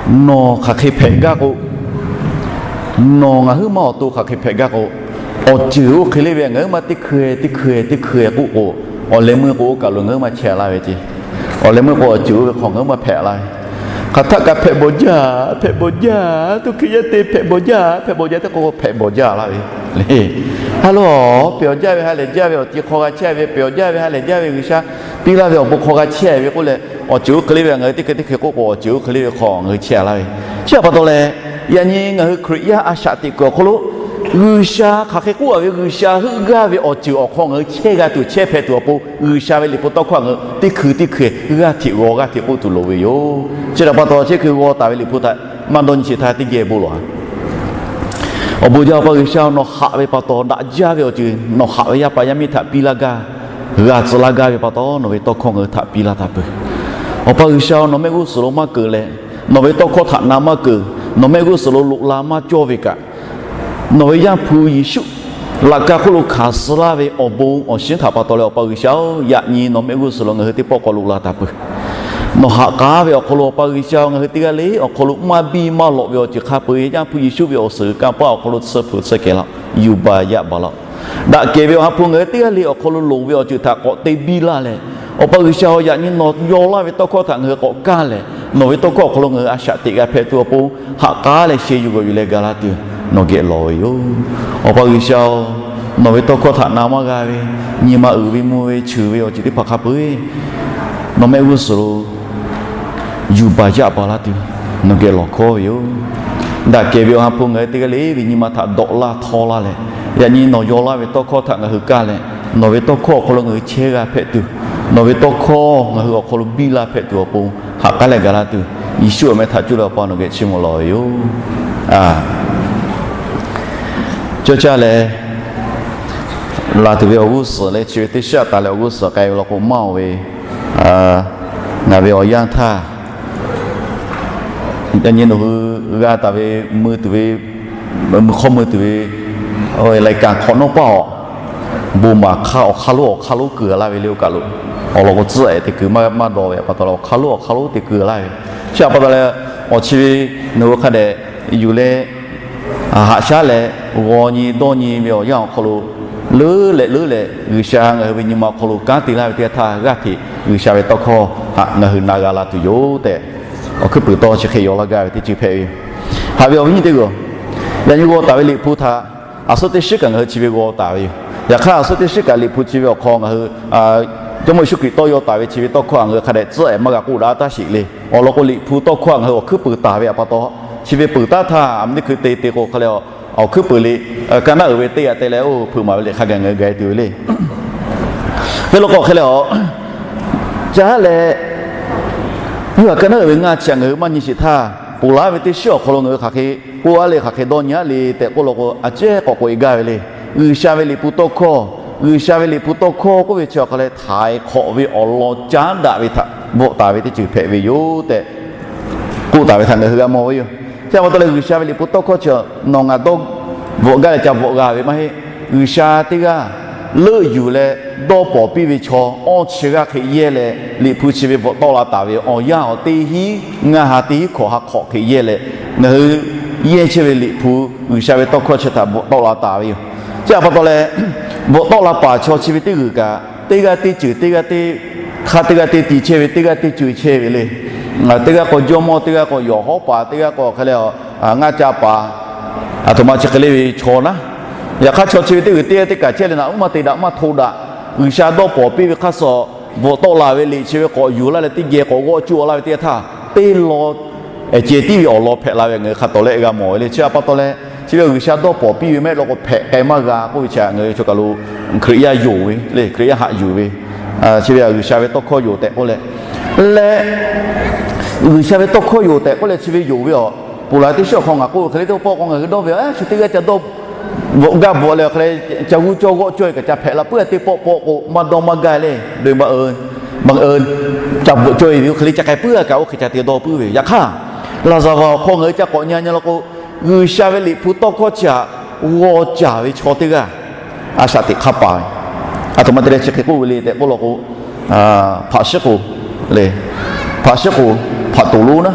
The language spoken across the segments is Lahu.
Nawˬ hk'aˬ hk'e hpehꞈ gaˇ k'o, nawˬ ngaˬ huiˉ maˇ awˬ to hk'aˬ hk'e hpehꞈ gaˇ k'o, awˬ ceuˬ oˇ hk'e le ve ngaˬ huiˉ maˇ teˇ hkui teˇ hkui teˇ hkui k'oˆ k'o, awˬ leh meuˇ k'o oˇ kaˬ lo ngaˬ huiˉ maˇ chehˇ laˇ ve ce. Awˬ leh meuˇ k'o awˬ ceuˬ oˇ ve hk'aw ngaˬ huiˉ maˇ hpehꞈ laˇ ve. Hk'aˬ htaˆ kaꞈ hpehꞈ bawˬ jaˇ, hpehꞈ bawˬ jaˇ, to hk'e yaˇ te hpehꞈ bawˬ jaˇ, hpehꞈ bawˬ jaˇ teˇ k'o hpehꞈ bawˬ jaˇ laˇ ve le. Ha lo, pehˬ awˬ jaˇ ve ha lehˬ jaˇ ve awˬ ti hk'aw g'a chehˇ ve, pehˬ awˬ jaˇ ve ha lehˬ jaˇ ve G'uiˬsha piˇ laˇ ve awˬ bon hk'aw g'a chehˇ ve k'oˆ leh, awˬ ceuˬ oˇ hk'e le ve ngaˬ hui teˇ hkui teˇ hkui k'oˆ k'o, awˬ ceuˬ oˇ hk'e le ve hk'aw ngaˬ hui chehˇ laˇ ve. Chi htaꞈ pa taw leh, yaꞈ nyi ngaˬ hui Hkriꞈ yaˇ a shaꞈ teꞈ kuiˬ awˬ hk'aw lo G'uiˬsha hk'aˬ hk'e k'oˆ a ve, G'uiˬsha heuˆ gaˇ ve awˬ ceuˬ awˬ hk'aw ngaˬ hui chehˇ g'a tuˬ chehˇ hpehꞈ tuˬ awˬ pon, G'uiˬsha ve liꞈ hpu tawˇ hkawˇ ngaˬ hui teˇ hkui teˇ hkui g'aˇ hteꞈ g'aw g'aˇ hteꞈ k'oˆ tuˬ loˍ ve yoˬ. Chi htaꞈ pa taw chi hkui g'aw taˍ ve liꞈ hpu htaꞈ maˇ dawˇ nyi sheˍ htaˇ teˇ geh bon lawˬ a. Awˬ bon jaˇ Awˬ pa G'uiˬsha-oˬ, nawˬ haꞈ ve pa taw daꞈ jaˇ ve awˬ ceuˬ nawˬ haꞈ ve yaˇ paˍ yaˇ miˇ htaꞈ piˇ laˇ gaˇ, g'a tcuh laˇ gaˇ ve pa taw nawˬ ve tawˇ hkawˇ ngaˬ hui htaꞈ piˇ laˇ taˍ peuˬ. Awˬ pa G'uiˬsha-oˬ, nawˬ mehˆ g'uˇ suhˍ lo maˇ keunˍ leh, nawˬ ve tawˇ hkawˇ htaꞈ na maˇ keunˍ, nawˬ mehˆ g'uˇ suhˍ lo loꞈ la maˇ cawˇ ve kaꞈ, nawˬ ve Yaˇ hpu Yeˍsuˆ laꞈ ka hk'oˆ lo hkanˍ suh laˇ ve awˬ bon awˬ shinˉ htaꞈ pa taw leh Awˬ pa G'uiˬsha-oˬ, yaꞈ nyi nawˬ mehˆ g'uˇ suhˍ lo ngaˬ hui teˇ pawˆ k'awꞈ loꞈ la taˍ peuˬ. Nawˬ haꞈ k'aˉ ve awˬ hk'aw lo Awˬ pa G'uiˬsha-oˬ, ngaˬ hui teˇ g'aˇ le awˬ hk'aw lo maˇ biˇ maˇ lawꞈ ve awˬ ceuˬ hk'a peu-eˬ Yaˇ hpu Yeˍsuˆ ve awˬ suhˍ kanˇ paˆ awˬ hk'aw lo tsuhˇ hpeuꞈ tsuhˇ kehˬ laˇ yuˬ baˬ yaˇ baˬ laˇ-oˆ. Daꞈ kehˬ ve Awˬ ha hpu ngaˬ hui teˇ g'aˇ le awˬ hk'aw lo loˍ ve awˬ ceuˬ htaꞈ k'awꞈ te biˇ laˇ leh, Awˬ pa G'uiˬsha-oˬ, yaꞈ nyi nawˬ yaw laˇ ve tawˇ hkawˇ htaꞈ ngaˬ hui k'awꞈ kaˇ leh, nawˬ ve tawˇ hkawˇ awˬ hk'aw lo ngaˬ hui a shaꞈ teꞈ g'a hpehꞈ tuˬ awˬ pon haꞈ k'aˉ leh sheh yuˬ g'awˬ yuˬ leh gaˬ la tuˬ nawˬ geh lawˬ ve yoˬ. Awˬ pa G'uiˬsha-oˬ, nawˬ ve tawˇ hkawˇ htaꞈ na maˇ g'a ve, nyi ma uiˍ ve mvuh ve cheuˬ ve awˬ ceuˬ teˇ hpaˍ hk'a peu-eˬ nawˬ mehˆ g'uˇ suhˍ lo yuˬ baˬ yaˇ baˬ laˇ tuˬ nawˬ geh lawˬ hkawˇ ve yoˬ. Daꞈ kehˬ ve Awˬ ha hpu ngaˬ hui teˇ g'aˇ le ve nyi ma htaꞈ dawꞈ laˇ htawˇ laˇ leh, yaꞈ nyi nawˬ yaw laˇ ve tawˇ hkawˇ htaꞈ ngaˬ hui kaˇ leh, nawˬ ve tawˇ hkawˇ awˬ hk'aw lo ngaˬ hui chehˇ g'a hpehꞈ tuˬ, nawˬ ve tawˇ hkawˇ ngaˬ hui awˬ hk'aw lo biˇ laˇ hpehꞈ tuˬ awˬ pon haꞈ k'aˉ leh gaˬ la tuˬ, Yeˍsuˆ awˬ meh htaꞈ cuˇ leh Awˬ pa nawˬ geh chiˇ mvuh lawˬ ve yoˬ. Cawˇ caˇ leh laˬ tuˬ ve awˬ g'uˇ suhˍ leh chi ve teˇ shaˆ taˍ leh awˬ g'uˇ suhˍ k'ai ve law k'o maˇ-oˬ ve, ngaˬ ve awˬ yanˇ htaˇ yaꞈ nyi nawˬ hui g'a taˍ ve mui tuˬ ve, mui hk'awˇ mui tuˬ ve lai kanˍ hk'awꞈ nawˉ paˇ awˬ bon maˍ hk'aˇ awˬ hk'aˇ lonˉ awˬ hk'aˇ lonˉ keu laˇ ve le oˇ kaˬ lo, awˬ lawn k'o tcuhˉ-e te keu maˇ dawˇ ve pa taw leh awˬ hk'aˇ lonˉ awˬ hk'aˇ lonˉ te keu laˇ ve. Chi htaꞈ pa taw leh awˬ chi ve nawˬ hui hk'a dehꞈ yuˬ leh haꞈ shaˉ leh g'aw nyi dawˇ nyi ve awˬ yanˇ awˬ hk'aw lo leuˉ leh leuˉ leh G'uiˬsha ngaˬ hui ve nyi ma awˬ hk'aw lo kanˉ te laˇ ve teˇ g'aˇ htaˇ g'aˇ hteꞈ G'uiˬsha ve tawˇ hkawˇ htaꞈ ngaˬ hui na g'a la tuˬ yoˬ tehꞈ, awˬ hkuiˉ puiˍ tawˇ chi hk'e yaw laˇ gaˇ ve teˇ ceuˬ hpehꞈ ve yoˬ. Haꞈ ve awˬ viˉ nyi teˇ g'aˇ, yaꞈ nyi g'aw taˍ ve liꞈ hpu htaꞈ a suhˉ teˇ shiˉ kaꞈ ngaˬ hui chi ve g'aw taˍ ve yoˬ. Yaꞈ hk'aˇ a suhˉ teˇ shiˉ kaꞈ liꞈ hpu chi ve awˬ hk'aw ngaˬ hui Jawˇmawˇ Yeˍsuˆ Hkriꞈ tawˇ yaw taˍ ve chi ve tawˇ hkawˇ ngaˬ hui hk'a dehꞈ tcuhˉ-e maˇ g'a k'oˆ daꞈ taˇ sheˍ le. Awˬ lawn k'o liꞈ hpu tawˇ hkawˇ ngaˬ hui awˬ hkuiˉ puiˍ taˍ ve pa taw, chi ve peuˬ taˉ htaˇ a ma teˇ hkui te te k'o hk'a leh, awˬ hkuiˉ puiˍ liꞈ ka naˉ uiˍ ve teˇ g'aˇ te leh oˇ hpeuꞈ maˍ ve liꞈ hk'a gaˬ ngaˬ hui ga tuˬ ve le. Hk'e law k'o hk'e leh a, ca haˉ leh, yawˇ htaꞈ ka naˉ uiˍ ve ngaˇ chi htaꞈ ngaˬ hui maˇ nyi sheˍ htaˇ, ponˬ laˬ ve teˇ shiˉ awˬ hk'aw lo ngaˬ hui hk'aˬ hk'e k'oˆ a le, hk'aˬ hk'e dawˇ nyi a le tehꞈ k'oˆ law k'o, a cehˉ k'awꞈ k'oꞈ e gaˇ ve le. G'uiˬsha ve liꞈ hpu tawˇ hkawˇ, G'uiˬsha ve liꞈ hpu tawˇ hkawˇ k'oˆ ve chi awˬ hk'a leh htaiˍ hk'awꞈ ve awˬ lawn caˉ daꞈ ve htaꞈ bvuhꞈ taˍ ve teˇ ceuˬ hpehꞈ ve yoˬ tehꞈ k'oˆ taˍ ve htaꞈ ngaˬ hui g'a mawˬ ve yoˬ. Chi pa taw leh G'uiˬsha ve liꞈ hpu tawˇ hkawˇ chi nawˬ ngaˬ dawˇ bvuhꞈ gaˇ leh ca bvuhꞈ g'a ve maˇ heˆ. G'uiˬsha teˇ g'aˇ leuˆ yuˬ leh dawˇ pawˍ piˇ ve chaw awˇ chi g'aˇ hk'e yehˇ leh liꞈ hpu chi ve bvuhꞈ tawˆ la taˍ ve awˬ yanˇ awˬ teˇ hinˉ ngaˇ ha teˇ hinˉ hkawꞈ ha hk'awꞈ hk'e yehˇ leh, ngaˬ hui yehˇ chehˇ ve liꞈ hpu G'uiˬsha ve tawˇ hkawˇ chi htaꞈ bvuhꞈ tawˆ la taˍ ve yoˬ. Chi pa taw leh, bvuhꞈ tawˆ la paˍ chaw chi ve teˇ g'uiˬ kaꞈ, teˇ g'aˇ teˇ ceuˬ teˇ g'aˇ teˇ hk'aˇ teˇ g'aˇ teˇ ti chehˇ ve teˇ g'aˇ teˇ ceuˬ chehˇ ve le. Teˇ g'aˇ k'o jawˇmawˇ, teˇ g'aˇ k'o yawˬ hawˉ paˍ, teˇ g'aˇ k'o hk'e leh ngaˇ ca paˍ, aˬ htoꞈ ma chi hk'e le ve chaw naˉ. Yaꞈ hk'aˇ chaw chi ve teˇ g'uiˬ teˇ g'aˇ teˇ kaꞈ chehˇ leh naꞈ uˉ maˇ te daꞈ maˇ hto daꞈ. G'uiˬsha dawˇ pawˍ piˇ ve hk'aˇ suh bvuhꞈ tawˆ la ve liꞈ chi ve k'awꞈ yuˬ laˇ leh teˇ geh k'awꞈ g'awˆ cuˇ laˇ ve teˇ g'aˇ htaˇ, teˇ law ceh tiˉ ve awˬ lawn hpehꞈ la ve ngaˬ hui hk'a tawˍ leh g'a mawˬ ve le. Chi pa taw leh, chi ve G'uiˬsha dawˇ pawˍ piˇ ve maˇ heˆ law k'o hpehꞈ k'ai maˇ g'a k'oˆ ve chi ngaˬ hui chaw kaˬ lo Hkriꞈ yaˇ yonˍ ve le, Hkriꞈ yaˇ haꞈ yuˬ ve, chi ve G'uiˬsha ve tawˇ hkawˇ yoˬ tehꞈ k'oˆ leh, leh G'uiˬsha ve tawˇ hkawˇ yoˬ tehꞈ k'oˆ leh chi ve yonˍ ve awˬ, ponˬ laˬ teˇ shiˉ awˬ hk'aw ngaˬ k'oˆ ve hk'e le teˇ pawˆ k'o ngaˬ hui dawˇ ve a, chi teˇ g'aˇ ca dawˇ bvuhꞈ gaˇ bvuhꞈ leh hk'e leh ca g'uˇ cawˇ g'awˆ cawˇ e kaꞈ ca hpehꞈ la puiˉ a teˇ pawˆ pawˆ k'o maˇ dawˇ maˇ gaˇ le, maˇ ca bvuhꞈ cawˇ e ve oˇ hk'e le ca k'ai puiˉ a kaꞈ oˇ hk'e ca te dawˇ puiˉ ve. Yaꞈ hk'aˇ, laˍzaˍvaˍ awˬ hk'aw ngaˬ hui ca k'awꞈ nyi nyi law k'o, G'uiˬsha ve liꞈ hpu tawˇ hkawˇ chi htaꞈ g'aw caˍ ve chaw teˇ g'aˇ a shaꞈ teꞈ hk'a paˍ ve, aˬ htoꞈ ma te leh chi hk'e k'oˆ ve le tehꞈ k'oˆ law k'o, hpaꞈ shiˉ k'o le, hpaꞈ shiˉ k'o hpaꞈ toˍ lonˉ naˉ,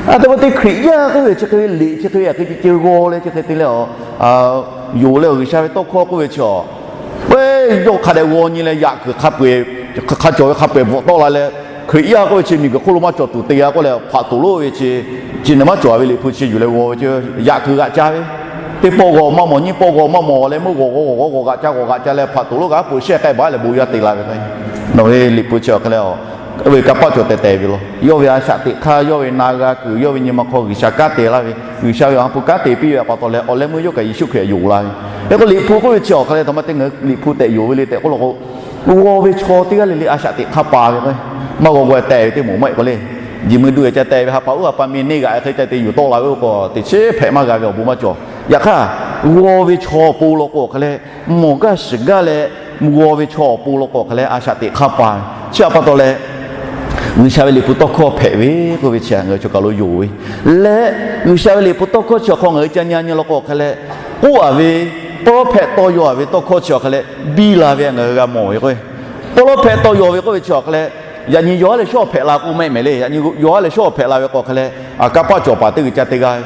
A htoꞈ ma te Hkriꞈ yaˇ k'oˆ ve chi hk'e ve liꞈ chi hk'e ve yaꞈ hk'e ceh ceh g'aw leh chi hk'e te leh a, yonˍ leh G'uiˬsha ve tawˇ hkawˇ k'oˆ ve chi a, ve yawˇ hk'a dehꞈ g'aw nyi leh yaꞈ kuiˬ hk'a peu-eˬ, hk'a cawˬ ve hk'a peu-eˬ bvuhꞈ tawˆ la leh, Hkriꞈ yaˇ k'oˆ ve chi miˬguiˬ hk'oˆ lo maˇ cawˬ tuˬ te g'a k'oˆ leh hpaꞈ tuˬ loˉ ve chi, chi nyi maˇ cawˬ ve liꞈ hpu chi yuˬ leh g'aw ve chi, yaꞈ kuiˬ g'aꞈ ca ve, teˇ pawˆ g'aw maˇ mawˬ, nyiˇ pawˆ g'aw maˇ mawˬ leh meuˇ g'awˬ g'awˬ g'awˬ g'awˬ g'aꞈ ca g'awˬ g'aꞈ ca leh hpaꞈ tuˬ loˉ g'a puˬ shehˆ k'ai baˬ leh bon yaˇ te la ve k'o, nawˬ ve liꞈ hpu chi awˬ hk'e leh a, oˇ ve kanˇ paˆ cawˬ tehˬ tehˬ ve law. Yawˇ ve a shaꞈ teꞈ hk'aˇ, yawˇ ve na g'a kuiˬ, yawˇ ve nyi ma hk'aw G'uiˬsha kanˉ te laˇ ve, G'uiˬsha ve awˬ ha hpu kanˉ te piˇ ve pa taw leh awˬ leh meuˇ yawˇ kaꞈ Yeˍsuˆ Hkriꞈ yonˍ la ve. Hk'e k'o liꞈ hpu k'oˆ ve chi awˬ hk'e leh a htoꞈ ma te ngaˬ hui liꞈ hpu tehꞈ yonˍ ve le tehꞈ k'oˆ law k'o, g'aw ve chaw teˇ g'aˇ le le a shaꞈ teꞈ hk'aˇ pa ve k'o, maˇ g'aw g'aw tehˬ ve teˇ moˍ maˇ heˆ k'o le, jiˬ mui du-e ca tehˬ ve ha pa uˉ ha pa mi neˇ g'aꞈ hk'e ca te yuˬ tawˆ la ve k'o, teˇ chiˉ hpehꞈ maˇ g'a ve awˬ bon maˇ cawˬ. Yaꞈ hk'aˇ, g'aw ve chaw awˬ pon law k'o awˬ hk'e leh, mawˬ gaˇ shiˍ gaˇ leh, g'aw ve chaw awˬ pon law k'o awˬ hk'e leh a shaꞈ teꞈ hk'aˇ pa ve chi a pa taw leh, G'uiˬsha ve liꞈ hpu tawˇ hkawˇ hpehꞈ ve k'oˆ ve chi ngaˬ hui choˬ kaˬ lo yonˍ ve leh, G'uiˬsha ve liꞈ hpu tawˇ hkawˇ chi awˬ hk'aw ngaˬ hui ca nyi nyi law k'o awˬ hk'e leh, k'oˆ-a ve, pawˇ lawˉ hpehꞈ tawˇ yaw-a ve tawˇ hkawˇ chi awˬ hk'e leh biˇ la ve ngaˬ hui g'a mawˬ ve k'o, pawˇ lawˉ hpehꞈ tawˇ yaw ve k'oˆ ve chi awˬ hk'e leh, yaꞈ nyi yawˬ haˉ leh shawˉ hpehꞈ la k'oˆ maˇ heˆ mehˍ le. Yaꞈ nyi yawˬ haˉ leh shawˉ hpehꞈ la ve k'o awˬ hk'e leh, kanˇ paˆ cawˬ paˍ teˇ g'uiˬ ca te g'a ve,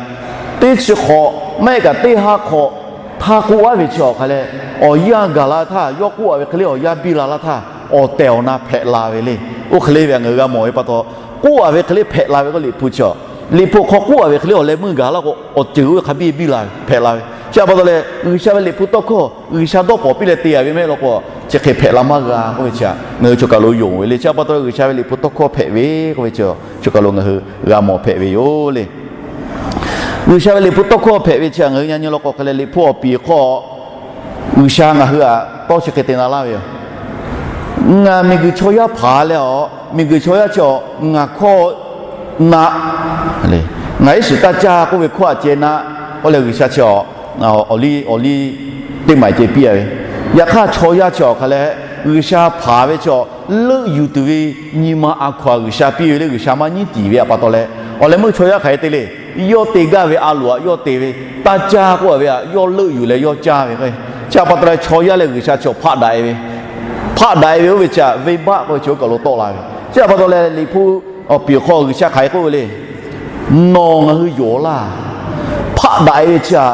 teˇ chi hk'awꞈ maˇ heˆ kaꞈ teˇ ha hk'awꞈ htaˇ k'oˆ-a ve chi awˬ hk'e leh, awˬ yanˇ gaˬ la htaˇ, yawˇ k'oˆ-a ve hk'e le awˬ yanˇ biˇ la laˇ htaˇ, awˬ tehˬ awˬ na hpehꞈ la ve le. Oˇ hk'e le ve ngaˬ hui g'a mawˬ ve pa taw, k'oˆ-a ve hk'e le hpehꞈ la ve k'o liꞈ hpu chi a, liꞈ hpu awˬ hk'aw k'oˆ-a ve hk'e le awˬ leh meuˇ gaˬ la k'o, awˬ ceuˬ oˇ ve hk'a biˇ biˇ la ve hpehꞈ la ve chi a pa taw leh, G'uiˬsha ve liꞈ hpu tawˇ hkawˇ G'uiˬsha dawˇ pawnˍ piˇ leh te-a ve mehˆ law k'o, chi hk'e hpehꞈ la maˇ g'a k'oˆ ve chi a, ngaˬ hui choˬ kaˬ lo yonˍ ve le. Chi a pa taw leh G'uiˬsha ve liꞈ hpu tawˇ hkawˇ hpehꞈ ve k'oˆ ve chi, choˬ kaˬ lo ngaˬ hui g'a mawˬ hpehꞈ ve yoˬ le. G'uiˬsha ve liꞈ hpu tawˇ hkawˇ hpehꞈ ve chi a ngaˬ hui nyi nyi law k'o awˬ hk'e leh, liꞈ hpu awˬ piˍ hk'aw G'uiˬsha ngaˬ hui htaꞈ tawˇ chi hk'e te na laˇ ve yoˬ. Ngaˬ miˬguiˬ chaw yaˇ hpanˍ leh a, miˬguiˬ chaw yaˇ chi a ngaˬ hkawˇ na le, ngaˬ iˉ shiˍ taˇ caˇ k'oˆ ve hkawˇ aꞈ ceh na k'oˆ leh G'uiˬsha chi a awˬ liˇ awˬ liˇ teˇ maˬ ceh piˇ-a ve. Yaꞈ hk'aˇ chaw yaˇ chi awˬ hk'a leh, G'uiˬsha hpanˍ ve chi a leuˆ yuˬ tuˬ ve nyi ma a hkaw-a G'uiˬsha piˇ ve le. G'uiˬsha maˇ nyiˉ tiˍ ve a pa taw leh, awˬ leh meuˇ chaw yaˇ hk'aˬ hk'e te le, yawˇ te gaˇ ve a loˍ aꞈ yawˇ te ve, taˇ caˇ k'oˆ-a ve a yawˇ leuˆ yuˬ leh yawˇ caˇ ve k'o, chi a pa taw leh chaw yaˇ leh G'uiˬsha chi a hpaˆ daꞈ-e ve, hpaˆ daꞈ-e ve oˇ ve chi a venˇbaˆ k'oˆ ve chi oˇ kaˬ lo tawˆ la ve. Chi a pa taw leh liꞈ hpu awˬ piˍ hk'aw G'uiˬsha hk'aˬ hk'e k'oˆ ve le, nawˬ ngaˬ hui yonˍ laˇ, hpaˆ daꞈ-e ve chi a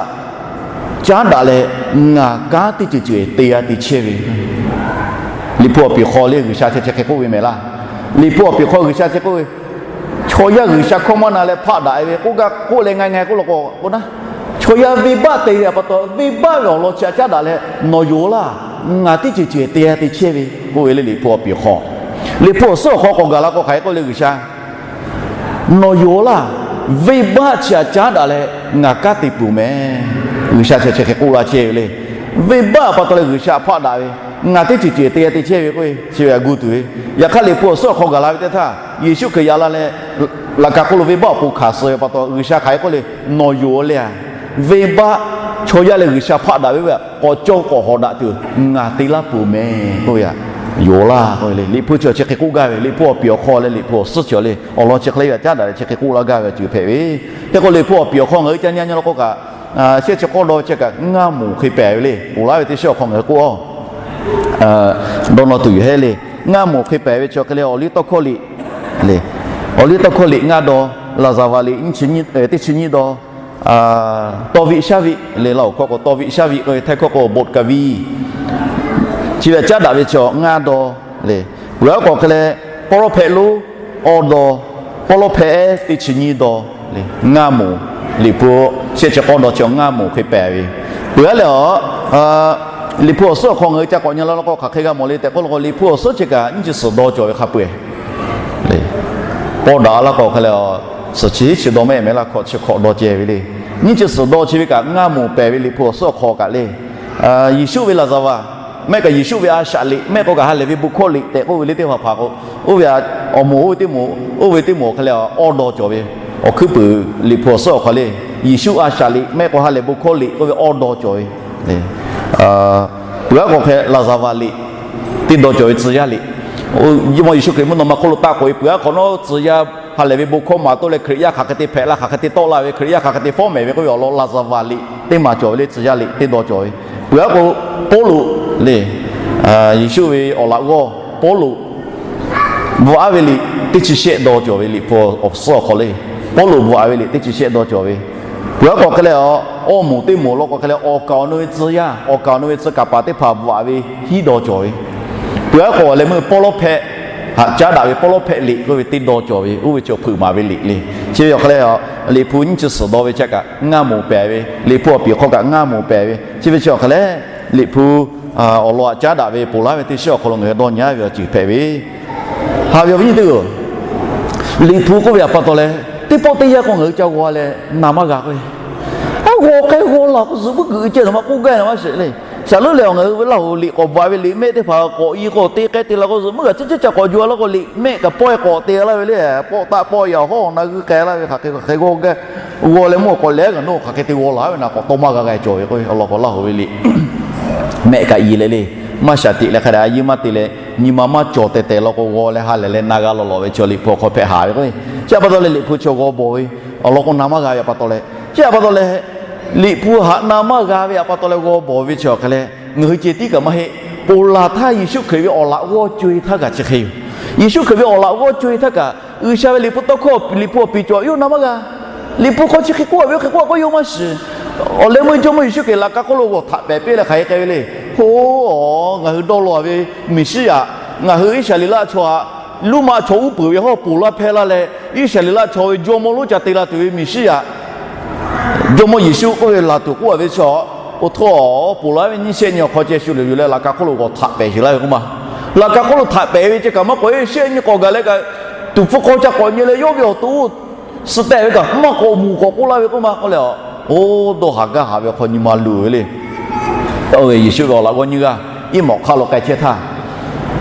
caˉ daꞈ leh ngaˬ kanˉ teˇ ceuˬ ceuˬ te g'a te chehˇ ve. Liꞈ hpu awˬ piˍ hk'aw le G'uiˬsha chi chi hk'e k'oˆ ve mehˍ laˇ. Liꞈ hpu awˬ piˍ hk'aw G'uiˬsha chi k'oˆ ve, chaw yaˇ G'uiˬsha hkawˇ maˇ na leh hpaˆ daꞈ-e ve k'oˆ gaˇ k'oˆ leh ngaˬ ngaˬ k'oˆ law k'o, k'o na, chaw yaˇ venˇbaˆ te ve a pa taw venˇbaˆ ve awˬ lawn chi a caˉ daꞈ leh nawˬ yonˍ laˇ, ngaˬ teˇ ceuˬ ceuˬ te g'a te chehˇ ve k'oˆ ve le. Liꞈ hpu awˬ piˍ hk'aw, liꞈ hpu awˬ suhˉ awˬ hk'aw k'awꞈ gaˬ la k'o hk'aˬ hk'e k'oˆ le G'uiˬsha, nawˬ yonˍ laˇ, venˇbaˆ chi a caˉ daꞈ leh ngaˬ kanˉ te peuˬ mehˍ. G'uiˬsha chi chi hk'e k'oˆ la chehˇ ve le. Venˇbaˆ a pa taw leh G'uiˬsha hpaˆ daꞈ ve, ngaˬ teˇ ceuˬ ceuˬ te g'a te chehˇ ve k'oˆ ve chi ve a gu tuˬ ve. Yaꞈ hk'aˇ liꞈ hpu awˬ suhˉ awˬ hk'aw gaˬ la ve teˇ htaˇ, Yeˍsuˆ Hkriꞈ yaꞈ la leh laꞈ ka hk'oˆ lo venˇbaˆ awˬ pon hkanˍ suh ve pa taw G'uiˬsha hk'aˬ hk'e k'oˆ le, nawˬ yonˍ-a le a, venˇbaˆ chaw yaˇ leh G'uiˬsha hpaˆ daꞈ ve k'awꞈ cawˇ k'awꞈ hawˍ daꞈ tuˬ ngaˬ te laˇ peuˬ mehˍ k'oˆ ve a, yonˍ laˇ k'oˆ ve le. Liꞈ hpu chi chi hk'e k'oˆ gaˇ ve, liꞈ hpu awˬ piˍ awˬ hk'aw leh liꞈ hpu awˬ suhˉ chi le awˬ lawn chi hk'e le ve a caˉ daꞈ leh chi hk'e k'oˆ laˇ gaˇ ve a ceuˬ hpehꞈ ve. Hk'e k'o liꞈ hpu awˬ piˍ awˬ hk'aw ngaˬ hui ca nyi nyi law k'o kaꞈ, shehˆ chi k'awˇ dawˇ ve chi kaꞈ ngaˇ moˍ hk'e pehˍ ve le. Ponˬ laˇ ve teˇ shiˉ awˬ hk'aw ngaˬ hui k'oˆ a dawˇ nawˇ tuˬ yoˬ hehˉ le. Ngaˇ moˍ hk'e pehˍ ve chi awˬ hk'e leh awˬ liˇ tawˇ hkawˇ liꞈ le, awˬ liˇ tawˇ hkawˇ liꞈ ngaˇ dawˇ, Laˍzaˍvaˍ liꞈ teˇ chi nyiˇ dawˇ, tawˇ viˆ shaˉ viˆ le, Laˇ hoꞈ hkawˇ k'o tawˇ viˆ shaˉ viˆ k'oˆ ve, Htaiˇ hkawˇ k'o บทกวี chi ve a caˉ daꞈ ve chi ngaˇ dawˇ le. Peuˬ-a k'o hk'e leh pawˇ lawˉ hpehꞈ lonˉ awˇ dawˇ, pawˇ lawˉ hpehꞈ-ehˉ teˇ chi nyiˇ dawˇ le, ngaˇ moˍ, liꞈ hpu shehˆ chi k'awˇ dawˇ chi ngaˇ moˍ hk'e pehˍ ve. Peuˬ-a leh a, liꞈ hpu awˬ suhˉ awˬ hk'aw ngaˬ hui ca k'awꞈ nyi la law k'o hk'aˬ hk'e g'a mawˬ le tehꞈ k'oˆ law k'o, liꞈ hpu awˬ suhˉ chi kaꞈ nyiˇ chi suhˍ dawˇ cawˬ ve hk'a peu-eˬ le. Pawˇ daꞈ laˇ k'o hk'e leh a, suhˍ chi hiˉ chi dawˇ mehˆ mehˍ laˇ hkawꞈ chi hk'awꞈ dawˇ ceh ve le. Nyiˇ chi suhˍ dawˇ chi ve kaꞈ ngaˇ moˍ pehˍ ve liꞈ hpu awˬ suhˉ awˬ hk'aw kaꞈ le, Yeˍsuˆ ve Laˍzaˍvaˍ mehˆ kaꞈ Yeˍsuˆ ve a shaꞈ liꞈ mehˆ k'o kaꞈ ha lehˬ ve bon hkawˇ liꞈ tehꞈ k'oˆ ve le teˇ hpaˍ hpaˍ k'o, oˇ ve awˬ moˍ oˇ ve teˇ moˍ, oˇ ve teˇ moˍ awˬ hk'e leh awˇ dawˇ cawˬ ve, awˬ hkuiˉ puiˍ liꞈ hpu awˬ suhˉ awˬ hk'aw le, Yeˍsuˆ a shaꞈ liꞈ mehˆ k'o ha lehˬ bon hkawˇ liꞈ k'oˆ ve awˇ dawˇ cawˬ ve. Peuˬ-a k'o hk'e Laˍzaˍvaˍ liꞈ teˇ dawˇ cawˬ ve tcuh yaˇ liꞈ. Jawˇmawˇ Yeˍsuˆ Hkriꞈ mvuhˇ naw ma hk'oˆ lo taˆ k'oꞈ-e peuˬ-a hk'awꞈ nawˉ tcuh yaˇ ha lehˬ ve bon hkawˇ maˍ toˆ leh Hkriꞈ yaˇ hk'aˬ hk'e te hpehꞈ la, hk'aˬ hk'e te tawˆ la ve, Hkriꞈ yaˇ hk'aˬ hk'e te fawˉ mehˍ ve k'oˆ ve awˬ lawn Laˍzaˍvaˍ liꞈ teˇ maˬ cawˬ ve le, tcuh yaˇ liꞈ teˇ dawˇ cawˬ ve. Peuˬ-a k'o Pawˇluꞈ le, Yeˍsuˆ ve awˬ laꞈ g'awˇ Pawˇluꞈ bvuhꞈ-a ve liꞈ teˇ chi shehˆ dawˇ cawˬ ve liꞈ hpu awˬ suhˉ awˬ hk'aw le. Pawˇluꞈ bvuhꞈ ve liꞈ teˇ chi shehˆ dawˇ cawˬ ve, peuˬ aˉ k'awꞈ hk'e leh a, awˇ moˍ teˇ moˍ law k'o hk'e leh awˬ kaˍ awˬ nu ve tcuh yaˇ, awˬ kaˍ awˬ nu ve tcuh kaˍ paˍ teˇ hpaˍ bvuhꞈ ve hiˉ dawˇ cawˬ ve, peuˬ aˉ k'awꞈ leh meuˇ pawˇ lawˉ hpehꞈ, haꞈ caˉ daꞈ ve pawˇ lawˉ hpehꞈ liꞈ k'oˆ ve teˇ dawˇ cawˬ ve, oˇ ve chi awˬ hpeuꞈ maˍ ve liꞈ le. Chi ve awˬ hk'e leh a, liꞈ hpu nyiˇ chi suhˍ dawˇ ve chi kaꞈ ngaˇ moˍ pehˍ ve, liꞈ hpu awˬ piˍ hk'aw kaꞈ ngaˇ moˍ pehˍ ve, chi ve chi awˬ hk'e leh liꞈ hpu awˬ lawn haꞈ caˉ daꞈ ve ponˬ laˇ ve teˇ shiˉ awˬ hk'aw lo ngaˬ hui dawˇ nyi ve awˬ ceuˬ hpehꞈ ve, haꞈ ve awˬ viˉ nyi teˇ-oˬ, liꞈ hpu k'oˆ ve awˬ pa taw leh, teˇ pawˆ teˇ yanˇ k'o ngaˬ hui ca g'aw leh na maˇ g'a k'o, a g'aw k'ai g'aw laˬ k'o zuhꞈ muiˉ kuiˬ ceh nawˬ maˇ k'oˆ gaˇ na maˇ sheˍ le. Shaˍ leuˉ leh awˬ ngaˬ hui ve Laˇ huˍ liꞈ k'awꞈ bvuhꞈ ve liꞈ mehˆ teˇ hpaˍ k'awꞈ i k'o te k'ai te la k'o zuhꞈ muiˉ g'a ciˉ ciˉ ca k'awꞈ jaw laˇ k'o liꞈ mehˆ kaꞈ pawehˇ k'awꞞ te laˇ ve le. Pawˆ taˆ pawˆ yaꞈ hawˉ awˬ na g'ui k'ai laˇ ve hk'aˬ hk'e hk'aˬ hk'e g'aw gaˇ, g'aw leh mvuhˇ awˬ k'awꞈ lehˬ g'aꞈ nawˉ hk'aˬ hk'e te g'aw laˬ ve na k'awꞈ tawˇ maˇ g'a g'a cawˬ ve k'o, awˬ lawn k'o Laˇ huˍ ve liꞈ mehˆ kaꞈ i leh le, maˇ shaˍ tiꞈ leh hk'a dehꞈ a yeˇ maˇ te leh nyi ma maˇ cawˬ tehˬ tehˬ law k'o g'aw leh ha lehˬ leh na g'a lawˬ lawˬ ve chi liꞈ hpu awˬ hk'aw hpehꞈ haˍ ve k'o, chi awˬ pa taw leh liꞈ hpu chi g'aw bawˬ ve, awˬ lawn k'o na maˇ g'a ve awˬ pa taw leh, chi awˬ pa taw leh liꞈ hpu haꞈ na maˇ g'a ve awˬ pa taw leh g'aw bawˬ ve chi awˬ hk'e leh ngaˬ hui ceh tiˉ kaꞈ maˇ heˆ. Ponˬ laˬ htaˇ Yeˍsuˆ Hkriꞈ ve awˬ laꞈ g'awˇ co-e htaˇ kaꞈ chi hk'e yoˬ. Yeˍsuˆ Hkriꞈ ve awˬ laꞈ g'awˇ co-e htaˇ kaꞈ G'uiˬsha ve liꞈ hpu tawˇ hkawˇ, liꞈ hpu awˬ piˍ cawˬ yawˇ na maˇ g'a. Liꞈ hpu hk'aw chi hk'e k'oˆ ve, oˇ hk'e k'oˆ k'o yawˇ maˇ shiˍ. Awˬ leh meuˇ Jawˇmawˇ Yeˍsuˆ Hkriꞈ laꞈ ka hk'oˆ lo g'awˬ htaꞈ pehˍ piˇ leh hk'aˬ hk'e k'ai ve le. Hoˉ, ngaˬ hui dawˇ law ve Meˍsiˉyaꞈ, ngaˬ hui Iˉsaˍreˍlaˆ chaw htaꞈ luˉ maꞈ chaw uˉ peunˍ ve hawˉ ponˬ laˇ hpehˇ laˇ leh, Iˉsaˍreˍlaˆ chaw ve jawˇmawˇ lonˉ ca te la tuˬ ve Meˍsiˉyaꞈ, Jawˇmawˇ Yeˍsuˆ k'oˆ ve laˬ tuˬ k'oˆ ve chi, oˇ htawˇ ponˬ laˇ ve nyiˇ shehˆ nyi awˬ hk'aw ceh shu lehˬ yuˬ leh laꞈ ka hk'oˆ lo g'awˬ htaꞈ pehˍ sheˍ laˇ ve k'oˆ ma. Laꞈ ka hk'oˆ lo htaꞈ pehˍ ve ceh kaꞈ maˇ k'awꞈ e shehˆ nyi k'awꞈ gaˬ leh kaꞈ, tuˍ hpfuh hk'aw ca k'awꞈ nyi leh yawˇ ve awˬ to suh tehꞈ ve kaꞈ maˇ k'awꞈ mvuhˬ k'awꞈ k'oˆ laˇ ve k'oˆ ma k'oˆ leh, oˇ dawˇ haˍ gaˇ haˍ ve awˬ hk'aw nyi ma luˬ ve le. Oˇ ve Yeˍsuˆ ve awˬ laꞈ g'awˇ nyiˇ g'aˇ iˉ mawꞈ hk'aˆ lo k'ai chehˇ htaˇ,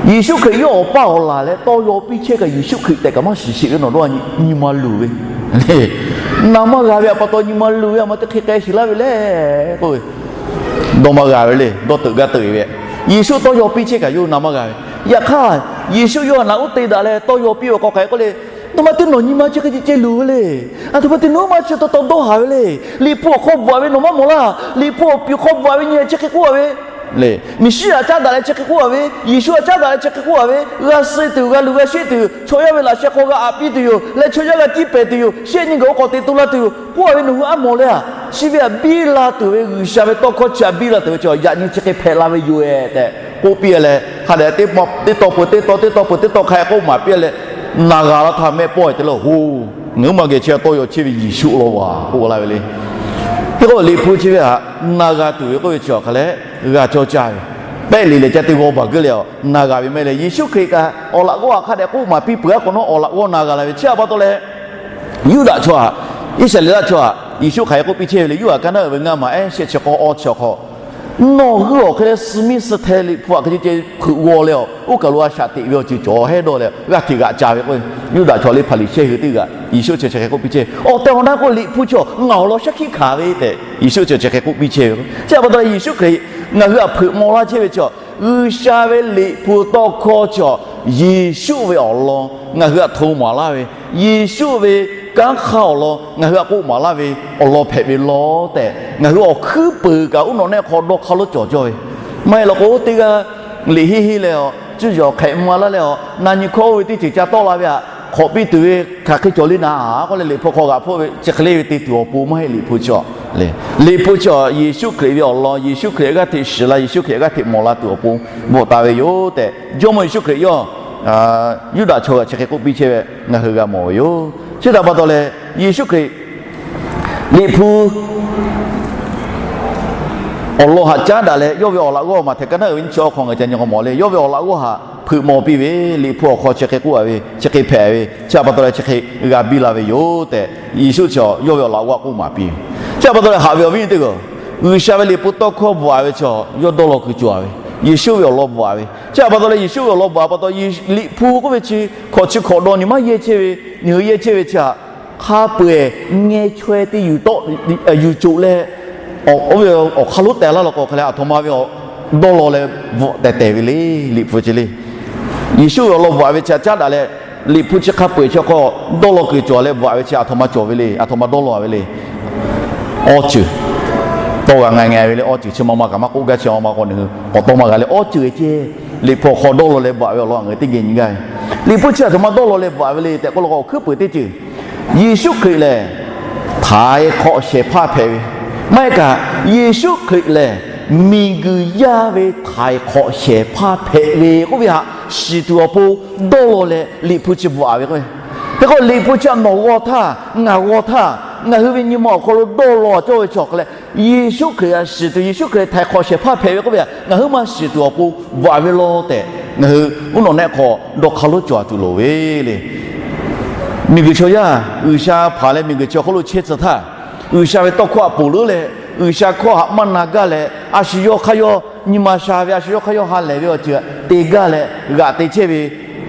Yeˍsuˆ Hkriꞈ yawˇ awˬ paˇ awˬ laˬ leh tawˇ yaw piˇ chehˇ kaꞈ Yeˍsuˆ Hkriꞈ tehꞈ kaꞈ maˇ shiˍ sheˍ ve nawˬ dawˇ nyi ma luˬ ve le. Na maˇ g'a ve awˬ pa taw nyi ma luˬ ve a ma teˇ hk'e k'ai sheˍ laˇ ve le k'oˆ ve, dawˇ maˇ g'a ve le, dawˇ teuꞈ gaˇ teuꞈ ve. Yeˍsuˆ tawˇ yaw piˇ chehˇ kaꞈ yawˇ na maˇ g'a ve. Yaꞈ hk'aˇ, Yeˍsuˆ yawˇ htaꞈ naꞈ uˉ te daꞈ leh tawˇ yaw piˇ ve k'awꞈ k'ai k'oˆ le, a htoꞈ ma te nawˬ nyi ma chi hk'e ceh ceh luˬ ve le. A htoꞈ ma te nawˬ maˇ chi taw taw dawˇ haˍ ve le. Liꞈ hpu awˬ hk'aw bvuhꞈ ve nawˬ maˇ mawˬ laˇ. Liꞈ hpu awˬ piˍ hk'aw bvuhꞈ ve nyi chi hk'e k'oˆ a ve le. Meˍsiˉyaꞈ caˉ daꞈ leh chi hk'e k'oˆ a ve, Yeˍsuˆ htaꞈ caˉ daꞈ leh chi hk'e k'oˆ a ve, g'a suh tuˬ, g'a luˬ g'a sheˆ tuˬ, chaw yaˇ ve laꞈ sheh hk'aw g'a aꞈ piˇ tuˬ yoˬ leh chaw yaˇ g'a tiˇ pehˍ tuˬ yoˬ, shehˆ nyi gaˬ oˇ k'awꞈ te to la tuˬ yoˬ k'oˆ a ve nawˬ hui aˉ mawˬ le a. Chi ve htaꞈ biˇ la tuˬ ve G'uiˬsha ve tawˇ hkawˇ chi htaꞈ biˇ la tuˬ ve chi yaꞈ nyi chi hk'e hpehꞈ la ve yoˬ-e tehꞈ k'oˆ piˇ leh, hk'a dehꞈ teˇ tawˇ peuˬ teˇ tawˇ, teˇ tawˇ peuˬ teˇ tawˇ hk'a k'oˆ maˍ piˇ leh, na g'a laˇ htaˇ mehˆ pawˆ-e te le, hoˬ, ngaˬ hui maˇ geh chi tawˇ yaw chehˇ ve Yeˍsuˆ law vaˬ k'oˆ laˇ ve le. Hk'e k'o liꞈ hpu chi ve htaꞈ na g'a tuˬ ve k'oˆ ve chi awˬ hk'a leh g'a cawˇ caˇ ve, pehˆ liꞈ lehˬ ca te g'aw baˬ geuˆ leh a na g'a ve maˇ heˆ leh, Yeˍsuˆ Hkriꞈ kaꞈ awˬ laꞈ g'awˇ htaꞈ hk'a dehꞈ k'oˆ maˍ piˇ peuˬ aˉ k'awꞈ nawˉ awˬ laꞈ g'awˇ na g'a la ve chi awˬ pa taw leh, Yuˇdaꞈ chaw htaꞈ, Iˉsaˍreˍlaˆ chaw htaꞈ Yeˍsuˆ hk'aˬ hk'e k'oˆ piˇ chehˇ ve le. Yuˇdaꞈ kaˇ naˉ uiˍ ve ngaˇ maˬ ehˉ shehˆ chi k'awˇ awˇ chi awˬ hk'aw, nawˬ hui awˬ hk'e leh suh miˇ suh hteh liꞈ hpu htaꞈ hk'e ceh ceh hpeuꞈ g'aw leh a, oˇ kaˬ lo a shaꞈ teꞈ ve awˬ ceuˬ cawˬ hehˉ dawˇ leh g'aˇ hteꞈ g'aꞈ ca ve k'o, Yuˇdaꞈ chaw leh Hpaˍriˍsehˇ hui teˇ g'aˇ Yeˍsuˆ chi chi hk'e k'oˆ piˇ chehˇ ve, awˬ tehˬ awˬ na k'o liꞈ hpu chaw ngaˬ awˬ lawn shaˉ hkiˆ hkanˍ ve tehꞈ Yeˍsuˆ chi chi hk'e k'oˆ piˇ chehˇ ve. Chi awˬ pa taw leh Yeˍsuˆ Hkriꞈ ngaˬ hui htaꞈ hpeuꞈ maw laˇ chehˇ ve chaw, G'uiˬsha ve liꞈ hpu tawˇ hkawˇ chaw, Yeˍsuˆ ve awˬ lawn ngaˬ hui htaꞈ hto maˍ laˇ ve, Yeˍsuˆ ve kanˉ hk'aˇ awˬ lawn ngaˬ hui htaꞈ k'oˆ maˍ laˇ ve awˬ lawn hpehꞈ ve law tehꞈ, ngaˬ hui awˬ hkuiˉ peuˬ kaꞈ uˉ nawꞈ nehˆ hk'aw dawˇ hk'aˇ lonˉ cawˬ cawˇ ve. Maˇ heˆ law k'o, teˇ g'aˇ liꞈ henˇ henˇ leh a, cuˇ yiˍ awˬ hk'ehꞈ mvuh laˇ leh a, na nyi hkawˇ oˇ ve teˇ ceuˬ ca tawˆ la ve htaꞈ hk'awꞈ piˇ tuˬ ve hk'aˬ hk'e cawˬ le naˍ k'oˆ leh, liꞈ hpu hk'aw g'aꞈ hpfuhˆ ve chi hk'e le ve te tuˬ awˬ pon maˇ heˆ. Liꞈ hpu chi, liꞈ hpu chi Yeˍsuˆ Hkriꞈ ve awˬ lawn, Yeˍsuˆ Hkriꞈ g'aˇ hteꞈ shiˍ la, Yeˍsuˆ Hkriꞈ g'aˇ hteꞈ mawˬ la tuˬ awˬ pon bvuhꞈ taˍ ve yoˬ tehꞈ, Jawˇmawˇ Yeˍsuˆ Hkriꞈ yawˇ Yuˇdaꞈ chaw g'aꞈ chi hk'e k'oˆ piˇ chehˇ ve ngaˬ hui g'a mawˬ ve yoˬ. Chi htaꞈ pa taw leh, Yeˍsuˆ Hkriꞈ liꞈ hpu awˬ lawn htaꞈ caˉ daꞈ leh, yawˇ ve awˬ laꞈ g'awˇ maˬ hteꞈ ka naˉ uiˍ ve nyiˇ chi awˇ hk'aw ngaˬ ca nyi k'awꞈ mawˬ le. Yawˇ ve awˬ laꞈ g'awˇ htaꞈ hpeuꞈ maw piˇ ve, liꞈ hpu awˬ hk'aw chi hk'e k'oˆ a ve, chi hk'e hpehꞈ ve, chi htaꞈ pa taw leh chi hk'e g'a biˇ la ve yoˬ tehꞈ, Yeˍsuˆ chi yawˇ ve awˬ laꞈ g'awˇ k'oˆ maˍ piˇ ve. Chi htaꞈ pa taw leh haꞈ ve awˬ viˉ awˬ nyi teˇ hpaˍ-oˬ, G'uiˬsha ve liꞈ hpu tawˇ hkawˇ bvuhꞈ a ve chi yawˇ dawˇ law kuiˬ cawˬ a ve, Yeˍsuˆ ve awˬ lawn bvuhꞈ a ve. Chi htaꞈ pa taw leh Yeˍsuˆ ve awˬ lawn bvuhꞈ a pa taw, liꞈ hpu k'oˆ ve chi hkawꞈ chi hkawꞈ dawˇ nyi maˇ yehˇ chehˇ ve, nyi hui yehˇ chehˇ ve chi htaꞈ hk'a peu-eˬ ngeh chaweh te yuˬ tawˆ yuˬ coˬ leh, oˇ ve awˬ hk'aˇ lonˉ teh laˇ law k'o hk'e leh, aˬ htoꞈ ma ve dawˇ law leh bvuhꞈ tehˬ tehˬ ve le. Liꞈ hpu chi le, Yeˍsuˆ ve awˬ lawn bvuhꞈ a ve chi htaꞈ caˉ daꞈ leh, liꞈ hpu chi hk'a peu-eˬ chi hk'aw dawˇ law kuiˬ cawˬ leh bvuhꞈ a ve chi aˬ htoꞈ ma cawˬ ve le, aˬ htoꞈ ma dawˇ law a ve le. Awˇ ceuˬ tawˇ g'a nga nga ve le. Awˇ ceuˬ chi ma ma kaꞈ maˇ k'oˆ gaˇ, chi ma ma k'awꞈ nawˬ hui k'awꞈ tawˇ maˇ g'a leh, awˇ ceuˬ ceh liꞈ hpu awˬ hk'aw dawˇ law leh bvuhꞈ a ve awˬ lawn ngaˬ hui teˇ geh nyi gaˇ ve. Liꞈ hpu chi aˬ htoꞈ ma dawˇ law leh bvuhꞈ a ve le tehꞈ k'oˆ law k'o, awˬ hkuiˉ peuˬ teˇ ceuˬ Yeˍsuˆ Hkriꞈ lehˬ htaiˍ hk'awꞈ shehˍ hpaˇ hpehꞈ ve maˇ heˆ kaꞈ, Yeˍsuˆ Hkriꞈ lehˬ miˬguiˬ yaˇ ve htaiˍ hk'awꞈ shehˍ hpaˇ hpehꞈ ve k'oˆ ve htaꞈ shiˍ tuˬ awˬ pon dawˇ law leh Liꞈ hpu chi bvuhꞈ taˍ ve k'o, hk'e k'o Liꞈ hpu chi htaꞈ nawˬ g'aw htaˇ ngaˬ g'aw htaˇ, ngaˬ hui ve nyi ma awˬ hk'aw lo dawˇ law cawˇ ve chi awˬ hk'aw leh, Yeˍsuˆ Hkriꞈ htaꞈ shiˍ tuˬ, Yeˍsuˆ Hkriꞈ htaiˍ hk'awꞈ shehˍ hpaˇ hpehꞈ ve k'oˆ ve htaꞈ ngaˬ hui maˇ shiˍ tuˬ awˬ pon bvuhꞈ ve law tehꞈ, ngaˬ hui uˉ nawꞈ nehˆ hk'aw dawˇ hk'aˇ lonˉ cawˬ tuˬ loˍ ve le. Miˬguiˬ chaw yaˇ G'uiˬsha hpanˍ leh miˬguiˬ chi awˬ hk'oˆ lo chehˇ tcuh htaˇ, G'uiˬsha ve tawˇ hkawˇ htaꞈ ponˬ leuˉ leh, G'uiˬsha hkawˇ htaꞈ maˇ na gaˇ leh, a shu yawˇ hk'aˇ yawˇ nyi ma sha ve, a shu yawˇ hk'aˇ yawˇ ha lehˬ ve awˬ ceuˬ te gaˇ leh g'aꞈ te chehˇ ve,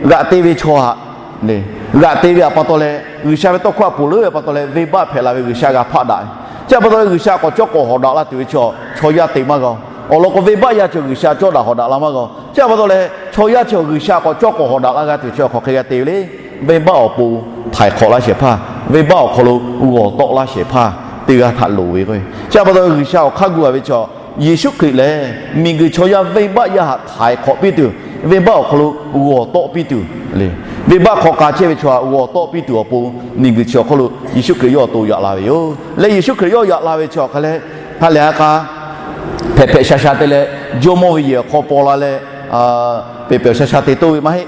g'aꞈ te ve chaw htaꞈ, g'aꞈ te ve htaꞈ pa taw leh G'uiˬsha ve tawˇ hkawˇ htaꞈ ponˬ leuˉ ve pa taw leh venˇbaˆ hpehꞈ la ve, G'uiˬsha g'a hpaˆ daꞈ ve. Chi htaꞈ pa taw leh G'uiˬsha k'awꞈ cawˇ k'awꞈ hawꞈ daꞈ la tuˬ ve chaw, chaw yaˇ te maˇ g'a-o. Awˬ lawn k'o, venˇbaˆ yaˇ chi G'uiˬsha cawˇ daꞈ hawꞈ daꞈ la maˇ g'a-o. Chi htaꞈ pa taw leh chaw yaˇ chi G'uiˬsha k'awꞈ cawˇ k'awꞈ hawꞈ daꞈ la g'a tuˬ chi hk'aˬ hk'e g'a te ve le. Venˇbaˆ awˬ pon htaiˍ hk'awꞈ laˇ shehˍ hpaˇ, venˇbaˆ awˬ hk'aw lo g'awˬ tawˆ laˇ shehˍ hpaˇ teˇ g'aˇ htaꞈ loˍ ve k'o, chi htaꞈ pa taw G'uiˬsha awˬ hk'aˇ gu a ve chaw, Yeˍsuˆ Hkriꞈ lehˬ miˬguiˬ chaw yaˇ venˇbaˆ yaˇ htaꞈ htaiˍ hk'awꞈ piˇ tuˬ, venˇbaˆ awˬ hk'aw lo g'awˬ tawˆ piˇ tuˬ le. Venˇbaˆ hk'aw k'a chehˇ ve chaw htaꞈ g'awˬ tawˆ piˇ tuˬ awˬ pon miˬguiˬ chi awˬ hk'oˆ lo Yeˍsuˆ Hkriꞈ yawˇ awˬ to yaꞈ la ve yoˬ. Leh Yeˍsuˆ Hkriꞈ yawˇ yaꞈ la ve chi awˬ hk'a leh, ha lehˬ ha k'a hpehꞈ hpehꞈ sha sha te leh, jawˇmawˇ ve yehˬ awˬ hk'aw paw la leh, pehˬ pehˬ awˬ sha sha te toˇ ve maˇ heˆ.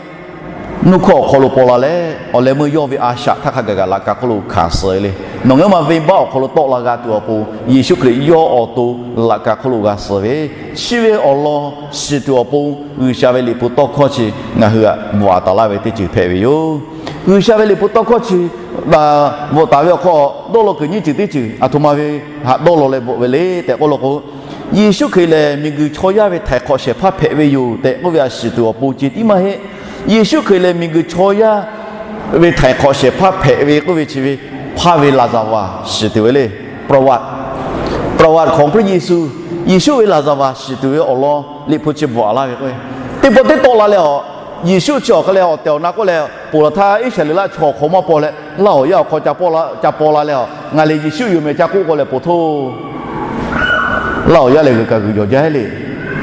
Nuˇ hkawˇ awˬ hk'aw lo paw la leh, awˬ leh meuˇ yawˇ ve a shaꞈ htaˇ hk'a gaˬ gaˬ laꞈ ka hk'oˆ lo hkanˍ suh ve le. Nawˬ ngaˬ hui ma venˇbaˆ awˬ hk'aw lo tawˆ la g'a tuˬ awˬ pon, Yeˍsuˆ Hkriꞈ yawˇ awˬ to laꞈ ka hk'oˆ lo g'a suh ve, chi ve awˬ lawn shiˍ tuˬ awˬ pon G'uiˬsha ve Liꞈ hpu tawˇ hkawˇ chi ngaˬ hui htaꞈ bvuhꞈ taˍ laˇ ve teˇ ceuˬ hpehꞈ ve yoˬ. G'uiˬsha ve Liꞈ hpu tawˇ hkawˇ chi bvuhꞈ taˍ ve awˬ hk'aw, dawˇ law kuiˬ nyiˇ ceuˬ teˇ ceuˬ aˬ htoꞈ ma ve htaꞈ dawˇ law leh bvuhꞈ ve le tehꞈ k'oˆ law k'o, Yeˍsuˆ Hkriꞈ lehˬ miˬguiˬ chaw yaˇ ve htaiˍ hk'awꞈ shehˍ hpaˇ hpehꞈ ve yoˬ tehꞈ k'oˆ ve htaꞈ shiˍ tuˬ awˬ pon ceh tiˉ maˇ heˆ. Yeˍsuˆ Hkriꞈ lehˬ miˬguiˬ chaw yaˇ ve htaiˍ hk'awꞈ shehˍ hpaˇ hpehꞈ ve k'oˆ ve chi ve, hpaˇ ve laˍzaˍvaˍ shiˍ tuˬ ve le. Praˍvaˍ, praˍvaˍ hk'awˍ hpfuhˇ Yeˍsuˆ, Yeˍsuˆ ve laˍzaˍvaˍ shiˍ tuˬ ve awˬ lawn Liꞈ hpu chi bvuhꞈ laˇ ve k'o, teˇ pawˆ teˇ tawˆ la leh a, Yeˍsuˆ chi awˬ hk'a leh awˬ tehˬ awˬ na k'oˆ leh, ponˬ laˬ htaˇ Iˉsaˍreˍlaˆ chaw awˬ hk'aw maˇ paw leh, Laˇ huˍ yaˇ awˬ hk'aw ca paw la leh, ngaˬ lehˬ Yeˍsuˆ yoˬ mehˍ ca k'oˆ k'o leh ponˬ htoˇ Laˇ huˍ yaˇ lehˬ g'uiˬ kaꞈ g'uiˬ jawˬ jaˇ heˆ le.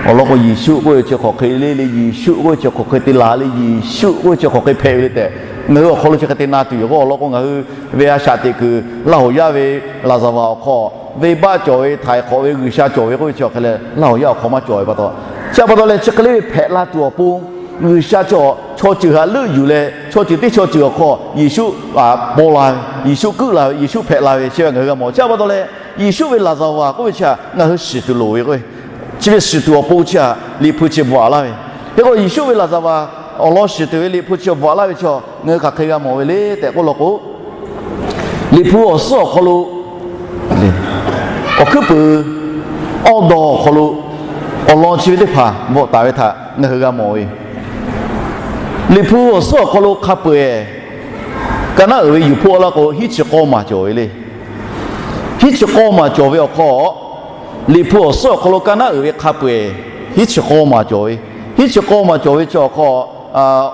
Awˬ lawn k'o, Yeˍsuˆ k'oˆ ve chi hk'aˬ hk'e le le, Yeˍsuˆ k'oˆ ve chi hk'aˬ hk'e te laˬ le, Yeˍsuˆ k'oˆ ve chi hk'aˬ hk'e hpehꞈ ve le tehꞈ, ngaˬ hui awˬ hk'aw lo chi hk'e te na tuˬ yoˬ k'o, awˬ lawn k'o ngaˬ hui ve a shaꞈ teꞈ kuiˬ Laˇ huˍ yaˇ ve laˍzaˍvaˍ awˬ hk'aw, venˇbaˆ cawˬ ve, htaiˍ hk'awꞈ ve, G'uiˬsha cawˬ ve k'oˆ ve chi awˬ hk'e leh Laˇ huˍ yaˇ awˬ hk'aw maˇ cawˬ ve pa taw, chi pa taw leh chi hk'e le ve hpehꞈ la tuˬ awˬ pon, G'uiˬsha chaw, chaw ceuˬ htaꞈ leuˆ yuˬ leh chaw ceuˬ teˇ chaw ceuˬ awˬ hk'aw Yeˍsuˆ paw la ve, Yeˍsuˆ kuiˉ la ve, Yeˍsuˆ hpehꞈ la ve chi ve ngaˬ hui g'a mawˬ. Chi pa taw leh Yeˍsuˆ ve laˍzaˍvaˍ k'oˆ ve chi htaꞈ ngaˬ hui shiˍ tuˬ loˍ ve k'o, chi ve shiˍ tuˬ awˬ pon chi htaꞈ Liꞈ hpu chi bvuhꞈ laˇ ve. Hk'e k'o, Yeˍsuˆ ve laˍzaˍvaˍ awˬ lawn shiˍ tuˬ ve Liꞈ hpu chi bvuhꞈ laˇ ve chi ngaˬ hui hk'aˬ hk'e g'a mawˬ ve le tehꞈ k'oˆ law k'o, Liꞈ hpu awˬ suhˉ awˬ hk'aw lo awˬ hkuiˉ puiˍ awˇ dawˇ awˬ hk'aw lo awˬ lawn chi ve teˇ hpaˍ bvuhꞈ taˍ ve htaꞈ ngaˬ hui g'a mawˬ ve. Liꞈ hpu awˬ suhˉ awˬ hk'aw lo hk'a peu-eˬ ka naˉ uiˍ ve yuˬ hpoˆ laˇ k'o, hiˉ chi k'awˇ maˬ cawˬ ve le. Hiˉ chi k'awˇ maˬ cawˬ ve awˬ hk'aw, Liꞈ hpu awˬ suhˉ awˬ hk'aw lo ka naˉ uiˍ ve hk'a peu-eˬ hiˉ chi k'awˇ maˬ cawˬ ve. Hiˉ chi k'awˇ maˬ cawˬ ve chi awˬ hk'aw,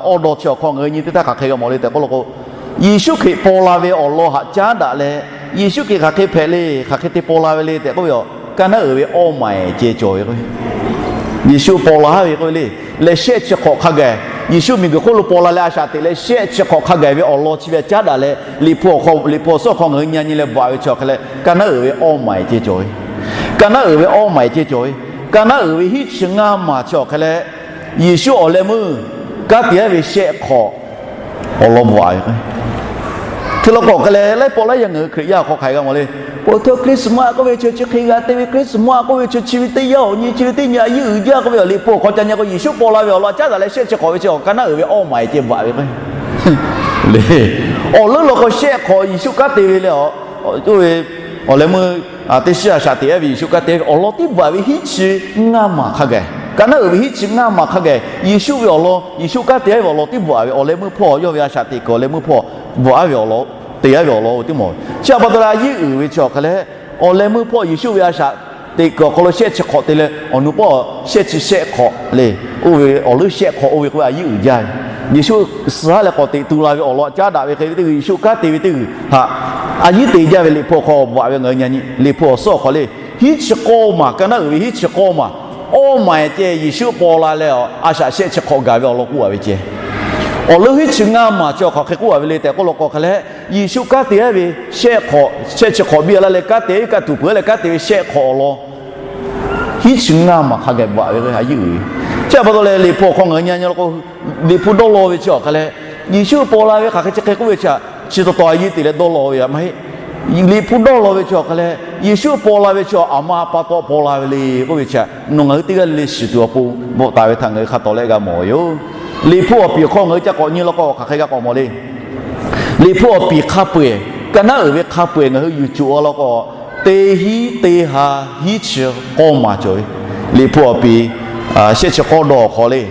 awˇ dawˇ chi awˬ hk'aw ngaˬ hui nyi teˇ htaˇ hk'aˬ hk'e g'a mawˬ le tehꞈ k'oˆ law k'o, Yeˍsuˆ Hkriꞈ paw la ve awˬ lawn htaꞈ caˉ daꞈ leh, Yeˍsuˆ Hkriꞈ hk'aˬ hk'e hpehꞈ le, hk'aˬ hk'e te paw la ve le tehꞈ k'oˆ ve, ka naˉ uiˍ ve awˇ maˬ ehˍ ceh cawˬ ve k'o, Yeˍsuˆ paw la ve k'oˆ ve le. Leh shehˆ chi hk'awꞈ hk'a gaˬ, Yeˍsuˆ miˬguiˬ hk'oˆ lo paw la leh a shaꞈ teꞈ leh shehˆ chi hk'awꞈ hk'a gaˬ ve awˬ lawn chi ve caˉ daꞈ leh, Liꞈ hpu awˬ hk'aw, Liꞈ hpu awˬ suhˉ awˬ hk'aw ngaˬ hui nyi nyi leh bvuhꞈ ve chi awˬ hk'e leh ka naˉ uiˍ ve awˇ maˬ ehˍ ceh cawˬ ve. Ka naˉ uiˍ ve awˇ maˬ ehˍ ceh cawˬ ve. Ka naˉ uiˍ ve hiˉ chi ngaˇ maˬ chi awˬ hk'e leh, Yeˍsuˆ awˬ leh meuˇ kanˉ te-a ve shehˆ hk'awꞈ awˬ lawn bvuhꞈ ve k'o, hk'e law k'o hk'e leh laiˉ pawˆ laiˉ yaˇ ngaˬ hui Hkriꞈ yaˇ awˬ hk'aw hk'aˬ hk'e g'a mawˬ le. Peuˬ htawˇ Christmas k'oˆ ve chi chi hk'e g'a te ve, Christmas k'oˆ ve chi chi ve teˇ yanˇ awˬ nyi chi ve teˇ nyi a yiˉ uiˍ jaˇ k'oˆ ve awˬ Liꞈ hpu awˬ hk'aw ca nyi k'o, Yeˍsuˆ paw la ve awˬ lawn caˉ daꞈ leh shehˆ chi hk'awꞈ ve chi awˬ ka naˉ uiˍ ve awˇ maˬ ehˍ ceh bvuhꞈ ve k'o, awˬ leuˉ law k'o shehˆ hk'awꞈ Yeˍsuˆ kanˉ te ve leh, oˇ ve awˬ leh meuˇ teˇ shiˉ a shaꞈ teꞈ-a ve Yeˍsuˆ kanˉ te ve awˬ lawn tiˉ bvuhꞈ ve hiˉ chi ngaˇ maˬ hk'a gaˬ, ka naˉ uiˍ ve hiˉ chi ngaˇ maˬ hk'a gaˬ Yeˍsuˆ ve awˬ lawn, Yeˍsuˆ kanˉ te-a ve awˬ lawn tiˉ bvuhꞈ ve awˬ leh meuˇ hpawˇ yawˇ ve a shaꞈ teꞈ kuiˬ awˬ leh meuˇ hpawˇ bvuhꞈ-a ve awˬ lawn, te-a ve awˬ lawn oˇ ve teˇ maˬ. Chi pa taw leh a yiˉ uiˍ ve chi awˬ hk'e leh, awˬ leh meuˇ hpawˇ Yeˍsuˆ ve a shaꞈ teꞈ kuiˬ awˬ hk'aw lo shehˆ chi hk'awꞈ te leh awˬ nu pawˆ shehˆ chi shehˆ hk'awꞈ le, oˇ ve awˬ leuˉ shehˆ hk'awꞈ oˇ ve k'oˆ ve a yiˉ uiˍ jaˇ ve. Yeˍsuˆ suh haˉ leh k'awꞈ teꞈ tu la ve awˬ lawn caˉ daꞈ ve hk'e ve teˇ g'uiˬ, Yeˍsuˆ kanˉ te ve teˇ g'uiˬ htaꞈ a yiˉ te jaˇ ve Liꞈ hpu awˬ hk'aw bvuhꞈ ve ngaˬ hui nyi nyi. Liꞈ hpu awˬ suhˉ awˬ hk'aw le, hiˉ chi k'awˇ maˬ, ka naˉ uiˍ ve hiˉ chi k'awˇ maˬ, awˇ maˬ ehˍ ceh Yeˍsuˆ paw la leh a shaꞈ shehˆ chi hk'awꞈ gaˬ ve awˬ lawn k'oˆ-a ve ceh. Awˬ leuˉ hiˉ chi ngaˇ maˬ chi awˬ hk'aˬ hk'e k'oˆ a ve le tehꞈ k'oˆ law k'o hk'a leh, Yeˍsuˆ kanˉ te a ve shehˆ hk'awꞈ, shehˆ chi hk'awꞈ biˇ a laˇ leh kanˉ te a ve kaˆ tuˬ peuˬ a leh kanˉ te ve shehˆ hk'awꞈ awˬ lawn hiˉ chi ngaˇ maˬ hk'a gaˬ bvuhꞈ ve a yehˬ uiˍ ve. Chi a pa taw leh Liꞈ hpu awˬ hk'aw ngaˬ hui nyi nyi law k'o, Liꞈ hpu dawˇ law ve chi awˬ hk'a leh, Yeˍsuˆ paw la ve hk'aˬ hk'e chi hk'e k'oˆ ve chi, chi taw taw a yehˬ te leh dawˇ law ve a maˇ heˆ. Liꞈ hpu dawˇ law ve chi awˬ hk'a leh, Yeˍsuˆ paw la ve chi awˬ, aˬ ma pa taw paw la ve le k'oˆ ve chi, nawˬ ngaˬ hui teˇ g'aˇ le le shiˍ tuˬ awˬ pon bvuhꞈ taˍ ve htaꞈ ngaˬ hui hk'a tawˍ leh g'a mawˬ ve yoˬ. Liꞈ hpu awˬ piˍ hk'aw ngaˬ hui ca k'awꞈ nyi law k'o hk'aˬ hk'e g'a k'awꞈ mawˬ le. Liꞈ hpu awˬ piˍ hk'a peu-eˬ, ka naˉ uiˍ ve hk'a peu-eˬ ngaˬ hui yuˬ cuˬ a law k'o, teˇ hinˉ teˇ ha hiˉ chi k'awˇ maˬ cawˬ ve. Liꞈ hpu awˬ piˍ shehˆ chi k'awˇ dawˇ awˬ hk'aw le,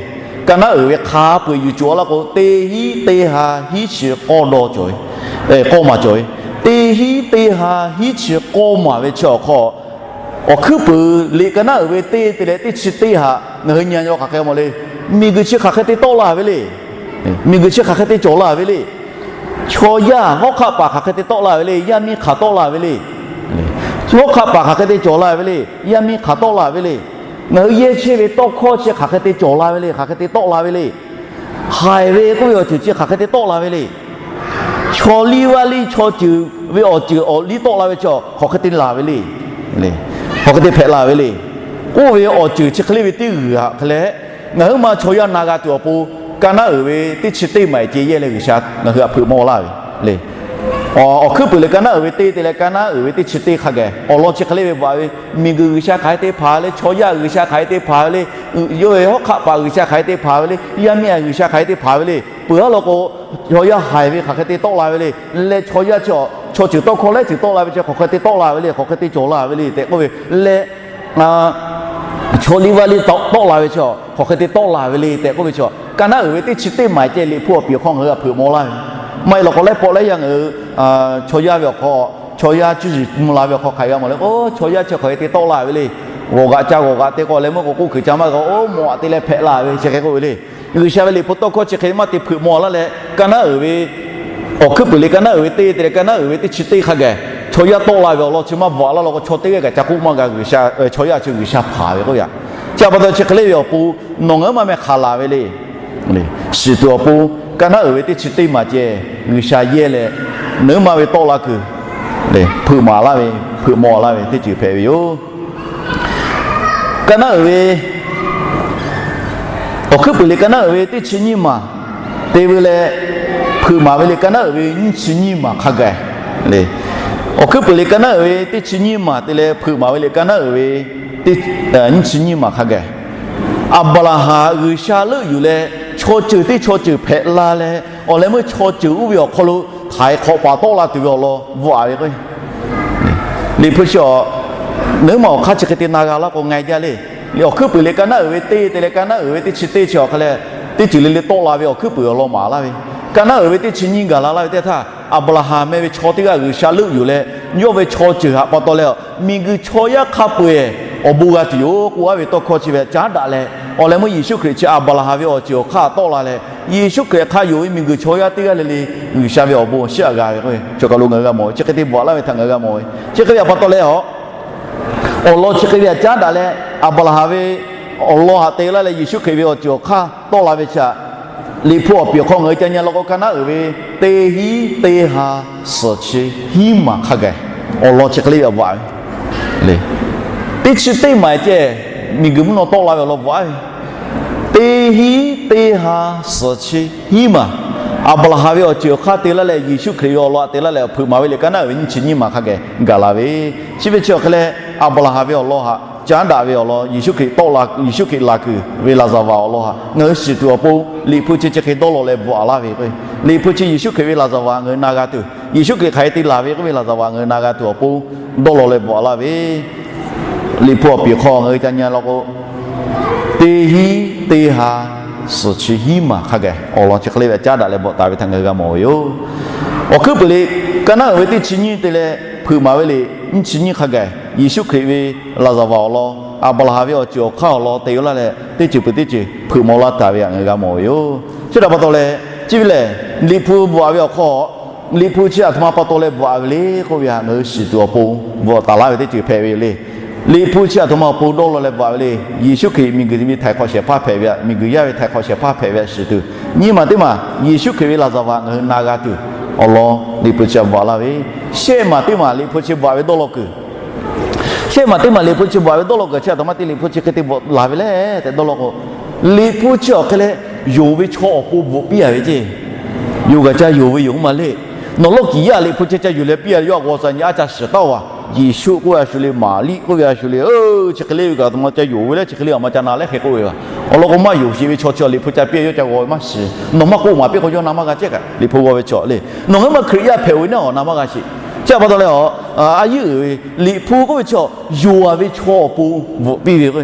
ka naˉ uiˍ ve hk'a peu-eˬ yuˬ cuˬ a law k'o, teˇ hinˉ teˇ ha hiˉ chi k'awˇ dawˇ cawˬ ve, k'awˇ maˬ cawˬ ve. Teˇ hinˉ teˇ ha hiˉ chi k'awˇ maˬ ve chi awˬ hk'aw, awˬ hkuiˉ puiˍ liꞈ ka naˉ uiˍ ve teˇ te leh teˇ chi teˇ haꞈ ngaˬ hui nyi a yaw hk'aˬ hk'e mawˬ le. Miˬguiˬ chi hk'aˬ hk'e te tawˆ la ve le. Miˬguiˬ chi hk'aˬ hk'e te cawˬ la ve le. Chaw yaˇ hawˉ hk'aˆ paˍ hk'aˬ hk'e te tawˆ la ve le, yaˇ miˇ hk'aˬ tawˆ la ve le. Hawˉ hk'aˆ paˍ hk'aˬ hk'e te cawˬ la ve le, yaˇ miˇ hk'aˬ tawˆ la ve le. Ngaˬ hui yehˇ chehˇ ve tawˇ hkawˇ chi hk'aˬ hk'e te cawˬ la ve le, hk'aˬ hk'e te tawˆ la ve le. Haiˬ ve k'oˆ ve awˬ ceuˬ chi hk'aˬ hk'e te tawˆ la ve le. Chaw liˇ vaˇ liˇ chaw ceuˬ ve awˬ ceuˬ awˬ liˇ tawˆ la ve chi hk'aˬ hk'e te laˬ ve le. Hk'aˬ hk'e te hpehꞈ la ve le. K'oˆ ve awˬ ceuˬ chi hk'e le ve teˇ g'uiˬ htaꞈ hk'a leh, ngaˬ huiˉ ma chaw yaˇ na g'a tuˬ awˬ pon, ka naˉ uiˍ ve teˇ chi teˇ maˬ ceh yehˇ leh G'uiˬsha ngaˬ hui htaꞈ hpeuꞈ maw laˇ ve le. Awˬ hkuiˉ puiˍ leh ka naˉ uiˍ ve teˇ te leh ka naˉ uiˍ ve teˇ chi teˇ hk'a gaˬ awˬ lawn chi hk'e le ve bvuhꞈ ve, miˬguiˬ G'uiˬsha hk'aˬ hk'e te hpanˍ le, chaw yaˇ G'uiˬsha hk'aˬ hk'e te hpanˍ ve le, yawˇ ve hawˉ hk'aˆ paˍ G'uiˬsha hk'aˬ hk'e te hpanˍ ve le, yaˇ miˇ a G'uiˬsha hk'aˬ hk'e te hpanˍ ve le, peuˬ a law k'o, chaw yaˇ haiˬ ve hk'aˬ hk'e te tawˆ la ve le, leh chaw yaˇ chi, chaw ceuˬ tawˇ hkawˇ laiˉ ceuˬ tawˆ la ve chi hk'aˬ hk'e te tawˆ la ve le, hk'aˬ hk'e te cawˬ la ve le tehꞈ k'oˆ ve leh, chaw liˇ vaˇ liˇ tawˆ la ve chi hk'aˬ hk'e te tawˆ la ve le tehꞈ k'oˆ ve chi, ka naˉ uiˍ ve teˇ chi teˇ maˬ ceh Liꞈ hpu awˬ piˍ hk'aw ngaˬ hui htaꞈ hpeuꞈ maw laˇ ve. Maˇ heˆ law k'o laiˉ pawˆ laiˉ yaˇ ngaˬ hui chaw yaˇ ve awˬ hk'aw, chaw yaˇ cuˇ yiˍ mvuh la ve awˬ hk'aw hk'aˬ hk'e g'a mawˬ le k'o, chaw yaˇ chi hk'aˬ hk'e te tawˆ la ve le. G'awˬ g'aꞈ ca g'awˬ g'aꞈ te k'o leh meuˇ k'o k'oˆ kuiˬ ca maˇ g'a, oˇ mawꞈ aꞈ te leh hpehꞈ la ve chi hk'e k'oˆ ve le. G'uiˬsha ve Liꞈ hpu tawˇ hkawˇ chi hk'e maˇ te hpeuꞈ maw laˇ leh, ka naˉ uiˍ ve awˬ hkuiˉ puiˍ le ka naˉ uiˍ ve teˇ te leh ka naˉ uiˍ ve teˇ chi teˇ hk'a gaˬ chaw yaˇ tawˆ la ve awˬ lawn chi maˇ bvuhꞈ laˇ law k'o, chaw teˇ g'aˇ kaꞈ ca k'oˆ maˇ g'a, G'uiˬsha chaw yaˇ chi G'uiˬsha hpanˍ ve k'oˆ yaꞈ. Chi a pa taw chi hk'e le ve awˬ pon, nawˬ ngaˬ hui maˇ meh hk'aˬ laˬ ve le. Shiˍ tuˬ awˬ pon, ka naˉ uiˍ ve teˇ chi teˇ maˬ ceh G'uiˬsha yehˇ leh, nawˬ hui maˇ ve tawˆ la kuiˬ hpeuꞈ maˍ laˇ ve, hpeuꞈ maw laˇ ve teˇ ceuˬ hpehꞈ ve yoˬ. Ka naˉ uiˍ ve awˬ hkuiˉ puiˍ le ka naˉ uiˍ ve teˇ chi nyiˇ maˬ te ve leh, hpeuꞈ maˍ ve le ka naˉ uiˍ ve nyiˇ chi nyiˇ maˬ hk'a gaˬ le. Awˬ hkuiˉ puiˍ le ka naˉ uiˍ ve teˇ chi nyiˇ maˬ te leh hpeuꞈ maˍ ve le ka naˉ uiˍ ve nyiˇ chi nyiˇ maˬ hk'a gaˬ, Aˍbraˍhanˍ G'uiˬsha leuˆ yuˬ leh, chaw ceuˬ teˇ chaw ceuˬ hpehꞈ la leh, awˬ leh meuˇ chaw ceuˬ uˉ ve awˬ hk'aw lo htaiˍ hk'awꞈ paˍ tawˆ la tuˬ ve awˬ lawn bvuhꞈ a ve k'o, Liꞈ hpu chi nawˬ hui maˇ awˬ hk'aˇ chi hk'e te na g'a laˇ k'o, nga jaˇ le. Awˬ hkuiˉ puiˍ le ka naˉ uiˍ ve teˇ te leh ka naˉ uiˍ ve teˇ chi teˇ chi awˬ hk'a leh, teˇ ceuˬ le le tawˆ la ve awˬ hkuiˉ puiˍ awˬ lawn maˍ laˇ ve, ka naˉ uiˍ ve teˇ chi nyiˇ gaˬ la laˇ ve teˇ htaˇ, Aˍbraˍhanˍ meh ve chaw teˇ g'aˇ G'uiˬsha leuˆ yuˬ leh, yawˇ ve chaw ceuˬ htaꞈ pa taw leh, miˬguiˬ chaw yaˇ hk'a peu-eˬ awˬ bon g'a tuˬ yoˬ k'oˆ a ve tawˇ hkawˇ chi ve caˉ daꞈ leh, awˬ leh meuˇ Yeˍsuˆ Hkriꞈ chi Aˍbraˍhanˍ ve awˬ ceuˬ awˬ hk'aˇ tawˆ la leh, Yeˍsuˆ Hkriꞈ hk'a yonˍ ve miˬguiˬ chaw yaˇ teˇ g'aˇ le le G'uiˬsha ve awˬ bon shiˉ aꞈ g'a ve k'o, chaw kaˬ lo ngaˬ hui g'a mawˬ ve, chi hk'e te bvuhꞈ laˇ ve htaꞈ ngaˬ hui g'a mawˬ ve, chi hk'e ve htaꞈ pa taw leh a Awˬ lawn chi hk'e ve htaꞈ caˉ daꞈ leh, Aˍbraˍhanˍ ve awˬ lawn htaꞈ te laˇ leh Yeˍsuˆ Hkriꞈ ve awˬ ceuˬ awˬ hk'aˇ tawˆ la ve chi htaꞈ, Liꞈ hpu awˬ piˍ awˬ hk'aw ngaˬ hui ca nyi law k'o, ka naˉ uiˍ ve teˇ hinˉ teˇ ha suhˍ chi hiˉ maˬ hk'a gaˬ awˬ lawn chi hk'e le ve bvuhꞈ ve le. Teˇ chi teˇ maˬ ceh miˬguiˬ mvuhˇ naw tawˆ la ve awˬ lawn bvuhꞈ ve, teˇ hinˉ teˇ ha suhˍ chi hiˉ maˬ, Aˍbraˍhanˍ ve awˬ ceuˬ awˬ hk'aˇ te laˇ leh Yeˍsuˆ Hkriꞈ ve awˬ lawn htaꞈ te laˇ leh hpeuꞈ maˍ ve le ka naˉ uiˍ ve nyiˇ chi nyiˇ maˬ hk'a gaˬ gaˬ la ve, chi ve chi awˬ hk'e leh Aˍbraˍhanˍ ve awˬ lawn htaꞈ caˉ daꞈ ve awˬ lawn Yeˍsuˆ Hkriꞈ tawˆ la, Yeˍsuˆ Hkriꞈ laˬ kuiˬ ve laˍzaˍvaˍ awˬ lawn htaꞈ ngaˬ hui shiˍ tuˬ awˬ pon Liꞈ hpu chi chi hk'e dawˇ law leh bvuhꞈ laˇ ve k'o, Liꞈ hpu chi Yeˍsuˆ Hkriꞈ ve laˍzaˍvaˍ ngaˬ hui na g'a tuˬ, Yeˍsuˆ Hkriꞈ hk'aˬ hk'e te laˬ ve k'oˆ ve laˍzaˍvaˍ ngaˬ hui na g'a tuˬ awˬ pon dawˇ law leh bvuhꞈ laˇ ve, Liꞈ hpu awˬ piˍ hk'aw ngaˬ hui ca nyi law k'o, teˇ hinˉ teˇ ha suhˍ chi hiˉ maˬ hk'a gaˬ awˬ lawn chi hk'e le ve caˉ daꞈ leh bvuhꞈ taˍ ve htaꞈ ngaˬ hui g'a mawˬ ve yoˬ. Awˬ hkuiˉ puiˍ le ka naˉ uiˍ ve teˇ chi nyiˇ te leh hpeuꞈ maˍ ve le nyiˇ chi nyiˇ hk'a gaˬ Yeˍsuˆ Hkriꞈ ve laˍzaˍvaˍ awˬ lawn, Aˍbraˍhanˍ ve awˬ ceuˬ awˬ hk'aˇ awˬ lawn te laˇ leh teˇ ceuˬ peuˬ teˇ ceuˬ hpeuꞈ maw laˇ taˍ ve htaꞈ ngaˬ hui g'a mawˬ ve yoˬ. Chi htaꞈ pa taw leh, chi ve lehˬ Liꞈ hpu bvuhꞈ ve awˬ hk'aw, Liꞈ hpu chi aˬ htoꞈ ma pa taw leh bvuhꞈ ve le k'oˆ ve htaꞈ ngaˬ hui shiˍ tuˬ awˬ pon bvuhꞈ taˍ laˇ ve teˇ ceuˬ hpehꞈ ve yoˬ le. Liꞈ hpu chi aˬ htoꞈ ma awˬ pon dawˇ law leh bvuhꞈ ve le. Yeˍsuˆ Hkriꞈ miˬguiˬ ve htaiˍ hk'awꞈ shehˍ hpaˇ hpehꞈ ve, miˬguiˬ yaˇ ve htaiˍ hk'awꞈ shehˍ hpaˇ hpehꞈ ve a shiˍ tuˬ, nyiˇ maˬ teˇ maˬ Yeˍsuˆ Hkriꞈ ve laˍzaˍvaˍ ngaˬ hui na g'a tuˬ awˬ lawn Liꞈ hpu chi a bvuhꞈ laˇ ve. Shehˆ maˬ teˇ maˬ Liꞈ hpu chi bvuhꞈ ve dawˇ law kuiˬ, shehˆ maˬ teˇ maˬ Liꞈ hpu chi bvuhꞈ ve dawˇ law kuiˬ chi aˬ htoꞈ ma te Liꞈ hpu chi hk'e te bvuhꞈ laˬ ve le tehꞈ dawˇ law k'o, Liꞈ hpu chi awˬ hk'e leh yonˍ ve chaw awˬ pon bvuhꞈ piˇ a ve ceˇ. Yoˬ kaꞈ ca yonˍ ve yoˬ maˇ le. Nawˬ lawˇ kiˍ yaˇ Liꞈ hpu chi ca yuˬ leh piˇ a ve yawˇ a g'aw tcuh nyi a ca shiˍ taˍ-oˬ a. Yeˍsuˆ k'oˆ ve a shu le, Maˍriˆ k'oˆ ve a shu le, chi hk'e le ve kaꞈ aˬ htoꞈ ma ca yonˍ ve le, chi hk'e le aˬ ma ca na le hk'e k'oˆ ve a. Awˬ lawn k'o maˇ yonˍ sheˍ ve chaw chi Liꞈ hpu ca piˇ a yawˇ ca g'aw ve maˇ shiˍ. Nawˬ maˇ k'oˆ maˍ piˇ k'o yawˇ na maˇ g'a ceˇ kaꞈ Liꞈ hpu g'aw ve chaw le. Nawˬ ngaˬ hui ma Hkriꞈ yaˇ hpehꞈ-oˬ ve naˉ awˬ na maˇ g'a sheˍ. Chi a pa taw leh a, a yehˉ uiˍ ve Liꞈ hpu k'oˆ ve chaw yonˍ a ve chaw awˬ pon bvuhꞈ piˇ ve k'o,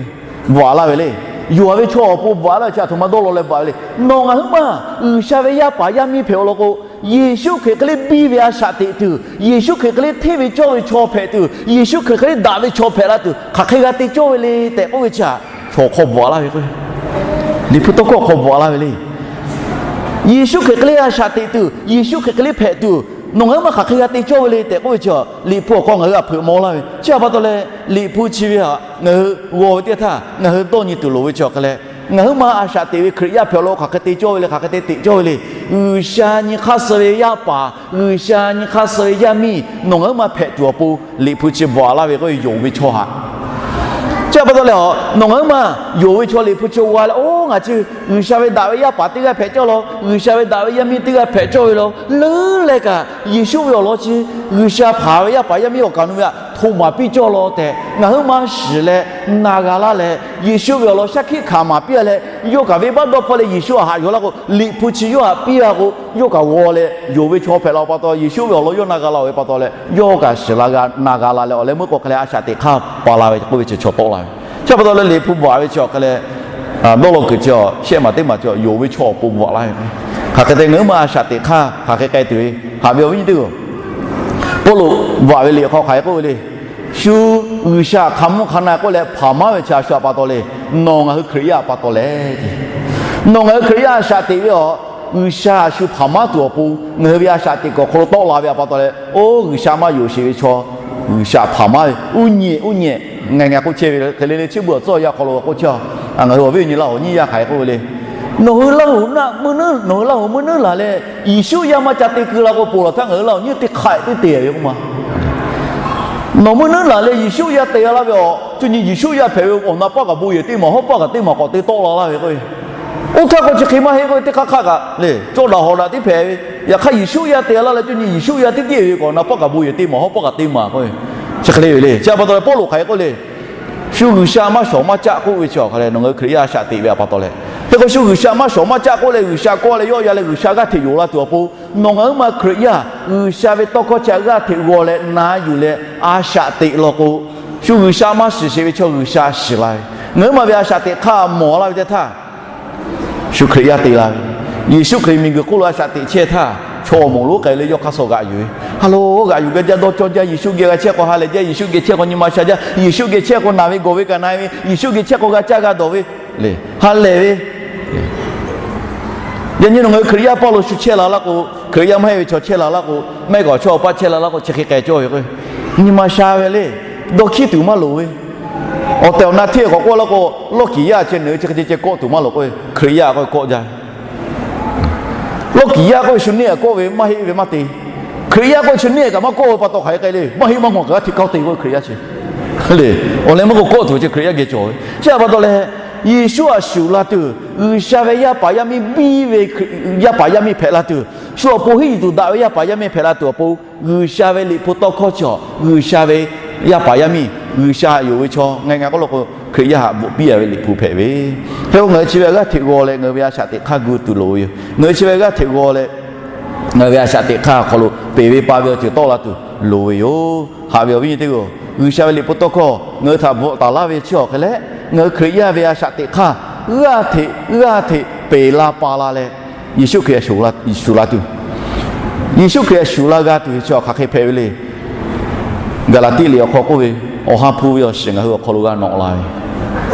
bvuhꞈ laˇ ve le. Yonˍ a ve chaw awˬ pon bvuhꞈ laˇ ve chi aˬ htoꞈ ma dawˇ law leh bvuhꞈ ve le. Nawˬ ngaˬ hui ma G'uiˬsha ve yaˇ paˍ yaˇ miˇ hpehꞈ awˬ lawn k'o, Yeˍsuˆ Hkriꞈ hk'e le biˇ ve a shaꞈ teꞈ tuˬ, Yeˍsuˆ Hkriꞈ hk'e le hteˇ ve cawˇ ve chaw hpehꞈ tuˬ, Yeˍsuˆ Hkriꞈ hk'e le daꞈ ve chaw hpehꞈ la tuˬ hk'aˬ hk'e g'a te cawˇ ve le tehꞈ k'oˆ ve chi a, chaw hk'aw bvuhꞈ laˇ ve k'o, Liꞈ hpu tawˇ hkawˇ hk'aw bvuhꞈ laˇ ve le. Yeˍsuˆ Hkriꞈ hk'e le a shaꞈ teꞈ tuˬ, Yeˍsuˆ Hkriꞈ hk'e le hpehꞈ tuˬ, nawˬ ngaˬ hui ma hk'aˬ hk'e g'a te cawˇ ve le tehꞈ k'oˆ ve chi a, Liꞈ hpu awˬ hk'aw ngaˬ hui a hpeuꞈ maw laˇ ve. Chi a pa taw leh Liꞈ hpu chi ve htaꞈ ngaˬ hui g'aw ve teˇ htaˇ ngaˬ hui dawˇ nyi tuˬ loˍ ve chi awˬ hk'e leh, ngaˬ hui ma a shaꞈ teꞈ ve Hkriꞈ yaˇ hpehꞈ awˬ lawn k'o hk'aˬ hk'e te cawˇ ve le, hk'aˬ hk'e te teꞈ cawˇ ve le. G'uiˬsha nyi hk'aˇ suh ve yaˇ paˍ, G'uiˬsha nyi hk'aˇ suh ve yaˇ miˇ nawˬ ngaˬ hui ma hpehꞈ tuˬ awˬ pon Liꞈ hpu chi bvuhꞈ laˇ ve k'o, yonˍ ve chaw haꞈ. Chi a pa taw leh a, nawˬ ngaˬ hui ma yonˍ ve chaw Liꞈ hpu chi g'a leh, oˇ ngaˬ chi G'uiˬsha ve daꞈ ve yaˇ paˍ teˇ g'aˇ hpehꞈ cawˇ law, G'uiˬsha ve daꞈ ve yaˇ miˇ teˇ g'aˇ hpehꞈ cawˇ ve law, leuˉ leh kaꞈ Yeˍsuˆ ve awˬ lawn chi G'uiˬsha hpanˍ ve yaˇ paˍ yaˇ miˇ awˬ kaˍ nu ve htaꞈ hto maˍ piˇ cawˇ law tehꞈ ngaˬ hui ma shiˍ leh na g'a laˇ leh, Yeˍsuˆ ve awˬ lawn shaˉ hkiˆ hkanˍ maˍ piˇ a leh, yawˇ kaꞈ venˇbaˆ dawˇ hpfuhˇ leh Yeˍsuˆ htaꞈ haꞈ yuˬ laˇ k'o, Liꞈ hpu chi yawˇ htaꞈ piˇ a k'o, yawˇ kaꞈ g'aw leh yonˍ ve chaw hpehꞈ la pa taw, Yeˍsuˆ ve awˬ lawn yawˇ na g'a la ve pa taw leh, yawˇ kaꞈ shiˍ la g'a na g'a la leh awˬ leh meuˇ k'o hk'e leh a shaꞈ teꞈ hk'aˇ pa la ve k'oˆ ve chi chaw tawˆ la ve. Chi pa taw leh Liꞈ hpu bvuhꞈ ve chi awˬ hk'e leh, dawˇ law kuiˬ chi a shehˆ maˬ teˇ maˬ chi a yonˍ ve chaw awˬ pon bvuhꞈ laˇ ve. Hk'aˬ hk'e te ngaˬ hui ma a shaꞈ teꞈ hk'aˇ hk'aˬ hk'e k'ai tuˬ ve, haꞈ ve awˬ viˉ nyi teˇ hpaˍ-oˬ, Pawˇluꞈ bvuhꞈ ve liꞈ hk'aw hk'aˬ hk'e k'oˆ ve le. Shu G'uiˬsha hk'aˬ mvuhˇ hk'aˬ na k'oˆ leh hpaˍ maˉ ve chi a shu a pa taw le. Nawˬ ngaˬ hui Hkriꞈ yaˇ a pa taw leh, nawˬ ngaˬ hui Hkriꞈ yaˇ a shaꞈ teꞈ ve a, G'uiˬsha a shu hpaˍ maˉ tuˬ awˬ pon ngaˬ hui ve a shaꞈ teꞈ kuiˬ awˬ hk'aw lo tawˆ la ve a pa taw leh, oˇ G'uiˬsha maˇ yonˍ sheˍ ve chaw, G'uiˬsha hpaˍ maˉ ve uˉ nyi uˉ nyi, ngaˬ ngaˬ k'oˆ chehˇ ve hk'e le le, chi beuꞈ awˬ tcuhˇ yaˇ hk'aw lo k'oˆ chehˇ a. Ngaˬ hui awˬ viˉ awˬ nyi Laˇ hoꞈ nyiˇ yaˇ hk'aˬ hk'e k'oˆ ve le. Nawˬ hui Laˇ hoꞈ mvuhˇ naˉ, nawˬ hui Laˇ hoꞈ mvuhˇ naˉ laˬ leh Yeˍsuˆ yaˇ maˇ ca te keu la k'o, ponˬ laˬ htaˇ ngaˬ hui Laˇ hoꞈ nyiˇ teˇ hk'aˆ teˇ te ve k'oˆ ma. Nawˬ mvuhˇ naˉ laˬ leh Yeˍsuˆ yaˇ te laˇ ve a, cuˇ nyi Yeˍsuˆ yaˇ hpehꞈ ve awˬ na paˇ kaꞈ bon yehˬ teˇ maˬ hawˉ paˇ kaꞈ teˇ maˬ k'awꞈ te tawˆ la laˇ ve k'o, oˇ htaˇ k'o chi hk'e maˇ heˆ k'oˆ ve, teˇ hk'aˆ hk'aˆ kaꞈ le cawˇ daꞈ hawꞈ daꞈ tiˉ hpehꞈ ve. Yaꞈ hk'aˇ Yeˍsuˆ yaˇ te laˇ leh cuˇ nyi Yeˍsuˆ yaˇ teˇ tiˉ ve k'o, awˬ na paˇ kaꞈ bon yehˬ teˇ maˬ hawˉ paˇ kaꞈ teˇ maˬ k'o, chi hk'e le ve le. Chi a pa taw leh Pawˇluꞈ hk'aˬ hk'e k'oˆ le. Shu G'uiˬsha maˇ shawˍ maˇ caˆ k'oˆ ve chi awˬ hk'a leh nawˬ ngaˬ hui Hkriꞈ yaˇ a shaꞈ teꞈ ve a pa taw leh, hk'e k'o shu G'uiˬsha maˇ shawˍ maˇ caˆ k'oˆ leh G'uiˬsha kawˆ leh yawˆ yan leh G'uiˬsha g'aˇ hteꞈ yonˍ la tuˬ awˬ pon, nawˬ ngaˬ hui ma Hkriꞈ yaˇ G'uiˬsha ve tawˇ hkawˇ chi htaꞈ g'aˇ hteꞈ g'aw leh na yuˬ leh a shaꞈ teꞈ law k'o, shu G'uiˬsha maˇ shiˍ sheˍ ve chaw G'uiˬsha shiˍ la ve. Ngaˬ hui ma ve a shaꞈ teꞈ hk'aˇ mawˬ laˇ ve teˇ htaˇ, shu Hkriꞈ yaˇ te la ve, Yeˍsuˆ Hkriꞈ miˬguiˬ hk'oˆ lo a shaꞈ teꞈ chehˇ htaˇ, chaw awˬ moˍ lonˉ k'ai leh yawˇ hk'aˇ suh g'aꞈ yuˬ ve, ha lo g'aꞈ yuˬ gaˇ jaˇ, dawˇ cawˇ jaˇ, Yeˍsuˆ geh g'a chehˇ k'o ha lehˬ jaˇ, Yeˍsuˆ geh chehˇ k'o nyi ma sha jaˇ, Yeˍsuˆ geh chehˇ k'o naˬ ve gawˬ ve kaꞈ na ve, Yeˍsuˆ geh chehˇ k'o g'a caˇ g'a dawˬ ve le, ha lehˬ ve. Yaꞈ nyi nawˬ ngaˬ hui Hkriꞈ yaˇ paˇ lo shu chehˇ la laˇ k'o, Hkriꞈ yaˇ maˇ heˆ ve chaw chehˇ la laˇ k'o, maˇ heˆ k'o chaw awˬ paˇ chehˇ la laˇ k'o, chi hk'e k'ai cawˇ ve k'o, nyi ma sha ve le, dawˇ hkiˉ tuˬ maˇ loˍ ve. Awˬ tehˬ awˬ na hteˇ k'awꞈ k'oˆ laˇ k'o, lawˇ kiˍ yaˇ chi nyi chi hk'e ceh ceh kawˆ tuˬ maˇ loˍ k'o, Hkriꞈ yaˇ k'oˆ ve kawˆ jaˇ ve. Lawˇ kiˍ yaˇ k'oˆ ve shu neˇ kaꞈ kawˆ ve maˇ heˆ ve maˇ te. Hkriꞈ yaˇ k'oˆ ve shu neˇ kaꞈ maˇ kawˆ ve pa taw hk'aˬ hk'e k'ai le, maˇ heˆ maˇ mawˬ kaꞈ g'aˇ hteꞈ kawˆ te k'oˆ ve Hkriꞈ yaˇ chi le. Awˬ leh maˇ k'o kawˆ tuˬ ve chi Hkriꞈ yaˇ geh cawˬ ve. Chi a pa taw leh, Yeˍsuˆ htaꞈ shuˍ la tuˬ, G'uiˬsha ve yaˇ paˍ yaˇ miˇ biˇ ve, yaˇ paˍ yaˇ miˇ hpehꞈ la tuˬ, shu awˬ pon hiˉ yuˬ tuˬ daꞈ ve yaˇ paˍ yaˇ miˇ hpehꞈ la tuˬ awˬ pon, G'uiˬsha ve Liꞈ hpu tawˇ hkawˇ chi a, G'uiˬsha ve yaˇ paˍ yaˇ miˇ, G'uiˬsha htaꞈ yonˍ ve chaw ngaˬ hui ngaˬ k'oˆ law k'o, Hkriꞈ yaˇ htaꞈ bvuhꞈ piˇ a ve Liꞈ hpu hpehꞈ ve. Hk'e k'o ngaˬ hui chi ve g'aˇ hteꞈ g'aw leh ngaˬ hui ve a shaꞈ teꞈ hk'aˇ gu tuˬ loˍ ve yoˬ. Ngaˬ hui chi ve g'aˇ hteꞈ g'aw leh ngaˬ hui ve a shaꞈ teꞈ hk'aˇ awˬ hk'aw lo peˬ ve pa ve awˬ ceuˬ tawˆ la tuˬ loˍ ve yoˬ. Haꞈ ve awˬ viˉ nyi teˇ hpaˍ-oˬ, G'uiˬsha ve Liꞈ hpu tawˇ hkawˇ ngaˬ hui htaꞈ bvuhꞈ taˍ laˇ ve chi awˬ hk'e leh, ngaˬ hui Hkriꞈ yaˇ ve a shaꞈ teꞈ hk'aˇ g'aˇ hteꞈ g'aˇ hteꞈ peˬ la pa la leh, Yeˍsuˆ Hkriꞈ htaꞈ shuˍ la tuˬ, Yeˍsuˆ Hkriꞈ htaꞈ shuˍ la g'a tuˬ ve chi awˬ hk'aˬ hk'e hpehꞈ ve le. Gaˍlaˍtiˆ liꞈ awˬ hk'aw k'oˆ ve, Awˬ ha hpu ve awˬ shiˍ ngaˬ hui awˬ hk'aw lo g'a nawꞈ la ve,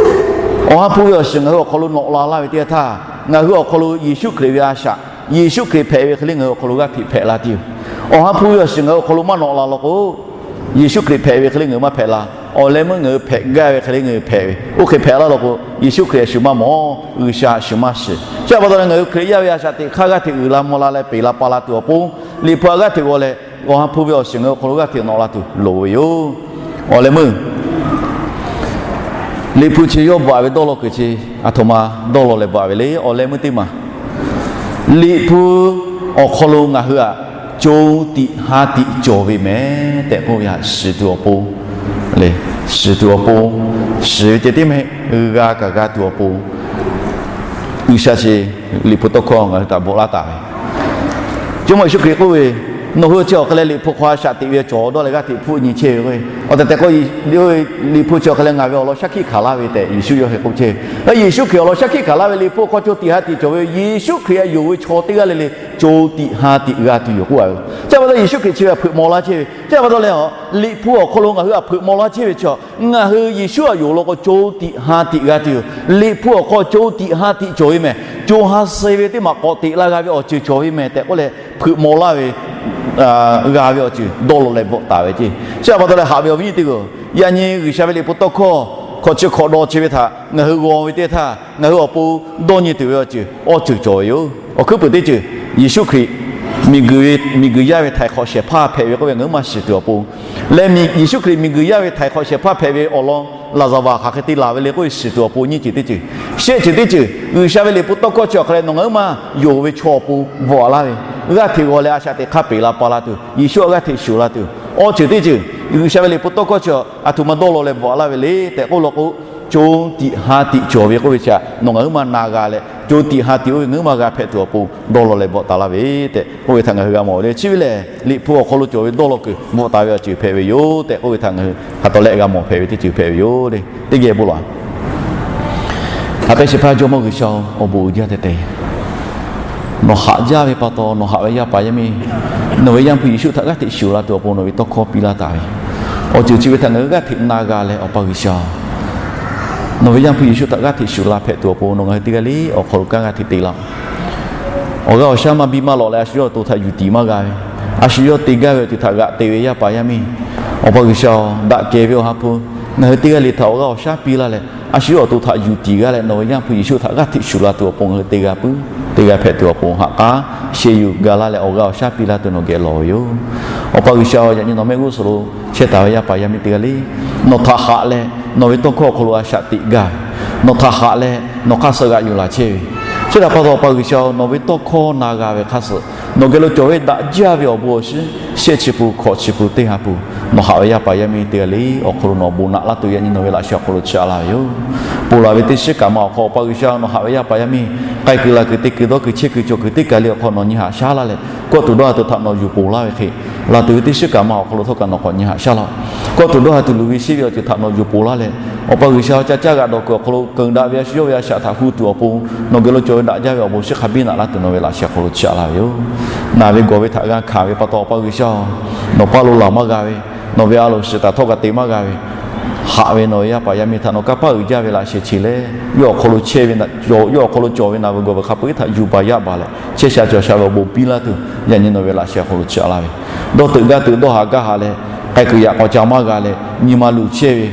Awˬ ha hpu ve awˬ shiˍ ngaˬ hui awˬ hk'aw lo nawꞈ la laˇ ve teˇ htaˇ, ngaˬ hui awˬ hk'aw lo Yeˍsuˆ Hkriꞈ ve a shaꞈ, Yeˍsuˆ Hkriꞈ hpehꞈ ve hk'e le ngaˬ hui awˬ hk'aw lo g'aˇ hteꞈ hpehꞈ la tuˬ yoˬ. Awˬ ha hpu ve awˬ shiˍ ngaˬ hui awˬ hk'aw lo maˇ nawꞈ la law k'o, Yeˍsuˆ Hkriꞈ hpehꞈ ve hk'e le ngaˬ hui maˇ hpehꞈ la. Awˬ leh meuˇ ngaˬ hui hpehꞈ gaˇ ve hk'e le ngaˬ hui hpehꞈ ve, oˇ hk'e hpehꞈ laˇ law k'o, Yeˍsuˆ Hkriꞈ a shu maˇ mawˬ, G'uiˬsha a shu maˇ shiˍ. Chi pa taw leh ngaˬ hui Hkriꞈ yaˇ ve a shaꞈ teꞈ hk'aˇ g'aˇ hteꞈ uiˍ la mvuh la leh peˬ la pa la tuˬ awˬ pon, Liꞈ hpu a g'aˇ hteꞈ g'aw leh Awˬ ha hpu ve awˬ shiˍ ngaˬ hui awˬ hk'aw lo g'aˇ hteꞈ nawꞈ la tuˬ loˍ ve yoˬ. Awˬ leh meuˇ Liꞈ hpu chi yawˇ bvuhꞈ ve dawˇ law kuiˬ chi aˬ htoꞈ ma dawˇ law leh bvuhꞈ ve le. Awˬ leh meuˇ teˇ maˬ, Liꞈ hpu awˬ hk'aw lo ngaˬ hui htaꞈ co tiꞈ ha tiꞈ cawˬ ve mehˍ tehꞈ k'oˆ ve htaꞈ shiˍ tuˬ awˬ pon, shiˍ tuˬ awˬ pon, shiˍ ve ceh tiˉ mehˆ, g'a kaꞈ g'a tuˬ awˬ pon, G'uiˬsha chi Liꞈ hpu tawˇ hkawˇ ngaˬ hui htaꞈ bvuhꞈ laˇ taˍ ve. Jawˇmawˇ Yeˍsuˆ Hkriꞈ k'oˆ ve, Nawˬ hui chi awˬ hk'e leh Liꞈ hpu hk'aw a shaꞈ teꞈ ve cawˬ dawˇ leh g'aˇ hteꞈ hpfuhˆ nyi chehˇ ve k'o, awˬ tehˬ tehˬ k'o, Liꞈ hpu chi awˬ hk'e leh ngaˬ ve awˬ lawn shaˉ hkiˆ hkanˍ laˇ ve tehꞈ Yeˍsuˆ yawˇ hk'e k'oˆ chehˇ ve. Yeˍsuˆ Hkriꞈ awˬ lawn shaˉ hkiˆ hkanˍ laˇ ve Liꞈ hpu awˬ hk'aw co tiꞈ ha tiꞈ cawˬ ve, Yeˍsuˆ Hkriꞈ htaꞈ yonˍ ve chaw teˇ g'aˇ le le co tiꞈ ha tiꞈ g'a tuˬ yoˬ k'oˆ a ve. Chi pa taw Yeˍsuˆ Hkriꞈ chi ve htaꞈ hpeuꞈ maw laˇ chehˇ ve. Chi pa taw leh Liꞈ hpu awˬ hk'aw lo ngaˬ hui htaꞈ hpeuꞈ maw laˇ chehˇ ve chi, ngaˬ hui Yeˍsuˆ htaꞈ yonˍ law k'o co tiꞈ ha tiꞈ g'a tuˬ yoˬ. Liꞈ hpu awˬ hk'aw co tiꞈ ha tiꞈ cawˬ ve mehˍ. Co ha suh ve teˇ maˬ k'awꞈ teꞈ la g'a ve awˬ ceuˬ cawˬ ve mehˍ tehꞈ k'oˆ leh hpeuꞈ maw laˇ ve, g'a ve awˬ ceuˬ dawˇ law leh bvuhꞈ taˍ ve ceˇ. Chi pa taw leh haꞈ ve awˬ viˉ nyi teˇ g'aˇ, yaꞈ nyi G'uiˬsha ve Liꞈ hpu tawˇ hkawˇ hkawꞈ chi hkawꞈ dawˬ chi ve htaꞈ ngaˬ hui g'aw ve teˇ htaˇ, ngaˬ hui awˬ pon dawˇ nyi tuˬ ve awˬ ceuˬ awˬ ceuˬ cawˬ ve yoˬ. Awˬ hkuiˉ puiˍ teˇ ceuˬ, Yeˍsuˆ Hkriꞈ miˬguiˬ ve, miˬguiˬ yaˇ ve htaiˍ hk'awꞈ shehˍ hpaˇ hpehꞈ ve k'oˆ ve ngaˬ hui maˇ shiˍ tuˬ awˬ pon leh, Yeˍsuˆ Hkriꞈ miˬguiˬ yaˇ ve htaiˍ hk'awꞈ shehˍ hpaˇ hpehꞈ ve awˬ lawn laˍzaˍvaˍ hk'aˬ hk'e te laˬ ve le k'oˆ ve shiˍ tuˬ awˬ pon nyiˇ ceuˬ teˇ ceuˬ. Shehˆ ceuˬ teˇ ceuˬ, G'uiˬsha ve Liꞈ hpu tawˇ hkawˇ chi awˬ hk'e leh nawˬ ngaˬ hui maˇ yonˍ ve chaw awˬ pon bvuhꞈ laˇ ve, g'aˇ hteꞈ g'aw leh a shaꞈ teꞈ hk'aˇ peˬ la pa la tuˬ, Yeˍsuˆ a g'aˇ hteꞈ shuˍ la tuˬ, awˬ ceuˬ teˇ ceuˬ, G'uiˬsha ve Liꞈ hpu tawˇ hkawˇ chi aˬ htoꞈ ma dawˇ law leh bvuhꞈ laˇ ve le tehꞈ k'oˆ law k'o, co tiꞈ ha tiꞈ cawˬ ve k'oˆ ve chi htaꞈ nawˬ ngaˬ hui maˇ na g'a leh, co tiꞈ ha tiꞈ oˇ ve ngaˬ hui maˇ g'a hpehꞈ tuˬ awˬ pon dawˇ law leh bvuhꞈ taˍ laˇ ve tehꞈ k'oˆ ve htaꞈ ngaˬ hui g'a mawˬ ve le. Chi ve lehˬ, Liꞈ hpu awˬ hk'aw lo cawˬ ve dawˇ law kuiˬ bvuhꞈ taˍ ve awˬ ceuˬ hpehꞈ ve yoˬ tehꞈ k'oˆ ve htaꞈ ngaˬ hui hk'a tawˍ lehˆ g'a mawˬ hpehꞈ ve teˇ ceuˬ hpehꞈ ve yoˬ le. Teˇ geh bon lawˬ. Haꞈ pehnˇ shehˍ hpaˇ Jawˇmawˇ G'uiˬsha-oˬ, awˬ bon uiˍ jaˇ tehꞈ te. Nawˬ haꞈ jaˇ ve pa taw, nawˬ haꞈ ve yaˇ paˍ yaˇ miˇ, nawˬ ve Yaˇ hpu Yeˍsuˆ htaꞈ g'aˇ hteꞈ shuˍ la tuˬ awˬ pon nawˬ ve tawˇ hkawˇ piˇ laˇ taˍ ve awˬ ceuˬ chi ve htaꞈ ngaˬ hui g'aˇ hteꞈ na g'a leh, Awˬ pa G'uiˬsha, nawˬ ve Yaˇ hpu Yeˍsuˆ htaꞈ g'aˇ hteꞈ shuˍ la hpehꞈ tuˬ awˬ pon nawˬ ngaˬ hui teˇ g'aˇ le awˬ hk'aw lo kanˉ g'aˇ hteꞈ te laˇ-oˆ. Awˬ g'aˇ awˬ shaˉ maˇ biˇ maˇ lawꞈ leh, a shu yawˇ awˬ to htaꞈ yuˬ tiˍ maˇ g'a ve, a shu yawˇ te gaˇ ve awˬ ceuˬ htaꞈ g'aꞈ te ve yaˇ paˍ yaˇ miˇ, Awˬ pa G'uiˬsha-oˬ, daꞈ kehˬ ve Awˬ ha hpu, ngaˬ hui teˇ g'aˇ le htaꞈ awˬ g'aˇ awˬ shaˉ piˇ laˇ leh, a shu yawˇ awˬ to htaꞈ yuˬ tiˍ g'a leh nawˬ ve Yaˇ hpu Yeˍsuˆ htaꞈ g'aˇ hteꞈ shuˍ la tuˬ awˬ pon ngaˬ hui teˇ g'aˇ puiˉ teˇ g'aˇ hpehꞈ tuˬ awˬ pon haꞈ k'aˉ sheh yuˬ ga laˇ leh awˬ g'aˇ awˬ shaˉ piˇ laˇ tuˬ nawˬ geh lawˬ ve yoˬ. Awˬ pa G'uiˬsha-oˬ, yaꞈ nyi nawˬ mehˆ g'uˇ suhˍ lo chehˇ taˍ ve yaˇ paˍ yaˇ miˇ teˇ g'aˇ le, nawˬ htaꞈ haꞈ leh nawˬ ve tawˇ hkawˇ awˬ hk'aw lo a shaꞈ teꞈ gaˇ ve, nawˬ htaꞈ haꞈ leh nawˬ hk'aˇ suh g'aꞈ yuˬ laˬ chehˇ ve, chi htaꞈ pa taw Awˬ pa G'uiˬsha-oˬ, nawˬ ve tawˇ hkawˇ na g'a ve hk'aˇ suh nawˬ geh lo cawˬ ve daꞈ jaˇ ve awˬ bon awˬ shiˍ shehˆ chi pun hkawꞈ chi pun teˇ ha pun nawˬ haꞈ ve yaˇ paˍ yaˇ miˇ teˇ g'aˇ le awˬ hk'aw lo nawˬ bon naꞈ laˇ tuˬ yaꞈ nyi nawˬ ve laꞈ sheh awˬ hk'aw lo chiˇ aꞈ laˇ ve yoˬ. Ponˬ laˬ ve teˇ shiˉ kaꞈ ma awˬ hk'aw Awˬ pa G'uiˬsha nawˬ haꞈ ve yaˇ paˍ yaˇ miˇ k'ai kuiˬ la kuiˬ te kuiˬ dawˇ kuiˬ chehˇ kuiˬ cawˬ kuiˬ teˇ kaˬ le awˬ hk'aw nawˬ nyi haꞈ shaˉ laˇ leh, kawˇ tuˬ dawˇ ha tuˬ htaꞈ nawˬ yuˬ ponˬ laˇ ve hk'e, laˬ tuˬ ve teˇ shiˉ kaꞈ ma awˬ hk'aw lo htawˇ kaꞈ nawˬ k'awꞈ nyi haꞈ shaˉ laˇ-oˆ. Kawˇ tuˬ dawˇ ha tuˬ luˬ ve sheˆ ve awˬ ceuˬ htaꞈ nawˬ yuˬ ponˬ laˇ leh, Awˬ pa G'uiˬsha caˇ caˇ g'aꞈ dawˬ kuiˬ awˬ hk'aw lo keunˍ daꞈ ve a shu yawˇ ve a shaꞈ htaꞈ hu tuˬ awˬ pon nawˬ geh lo cawˬ ve daꞈ jaˇ ve awˬ bon shiˍ hk'a biˇ naꞈ laˇ tuˬ nawˬ ve laꞈ sheh awˬ hk'aw lo chiˇ aꞈ laˇ ve yoˬ. Naˬ ve gawˬ ve htaꞈ g'a hkanˍ ve pa taw Awˬ pa G'uiˬsha-oˬ, nawˬ paˇ lo laˬ maˇ g'a ve, nawˬ ve a loˍ shiˍ taˍ htawˇ kaꞈ te maˇ g'a ve, haꞈ ve nawˬ ve yaˇ paˍ yaˇ miˇ htaꞈ nawˬ kanˇ paˆ uiˍ jaˇ ve laꞈ sheh chi leh, yawˇ awˬ hk'aw lo chehˇ ve, yawˇ awˬ hk'aw lo cawˬ ve naˬ ve gawˬ ve hk'a peu-eˬ htaꞈ yuˬ baˬ yaˇ baˬ leh chehˇ sha cawˬ sha ve awˬ bon piˇ laˇ tuˬ yaꞈ nyi nawˬ ve laꞈ sheh awˬ hk'aw lo chiˇ aꞈ laˇ ve, dawˇ teuꞈ gaˇ teuꞈ dawˇ haˍ gaˇ haˍ leh, k'ai kuiˬ yaꞈ k'awꞈ ca maˇ g'a leh nyi ma luˬ chehˇ ve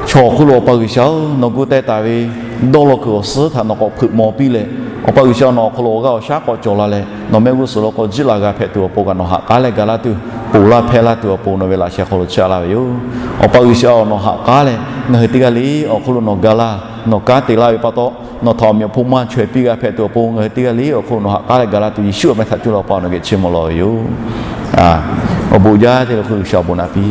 chaw awˬ hk'oˆ lo Awˬ pa G'uiˬsha-oˬ, nawˬ gu teh taˍ ve dawˇ law kuiˬ awˬ suhˉ htaꞈ nawˬ k'awꞈ hpeuꞈ maw piˇ leh, Awˬ pa G'uiˬsha nawˬ awˬ hk'aw lo awˬ g'aˇ awˬ shaˉ k'awꞈ cawˬ la leh nawˬ mehˆ g'uˇ suhˍ lo k'awꞈ jiˆ la g'a hpehꞈ tuˬ awˬ pon kaꞈ nawˬ haꞈ k'aˉ leh ga laˇ tuˬ, ponˬ laˇ hpehˇ laˇ tuˬ awˬ pon nawˬ ve laꞈ sheh awˬ hk'aw lo chiˇ aꞈ laˇ ve yoˬ. Awˬ pa G'uiˬsha-oˬ, nawˬ haꞈ k'aˉ leh ngaˬ hui teˇ g'aˇ le awˬ hk'oˆ lo nawˬ ga laˇ, nawˬ kanˉ te laˇ ve pa taw, nawˬ htaꞈ awˬ meꞈ awˬ hponˇ maˇ chaweh piˇ g'a hpehꞈ tuˬ awˬ pon ngaˬ hui teˇ g'aˇ le awˬ hk'oˆ lo nawˬ haꞈ k'aˉ leh ga laˇ tuˬ Yeˍsuˆ awˬ meh htaꞈ cuˇ leh Awˬ pa nawˬ geh chiˇ mvuh lawˬ ve yoˬ. Awˬ bon jaˇ te le hk'oˆ G'uiˬsha awˬ bon naꞈ piˇ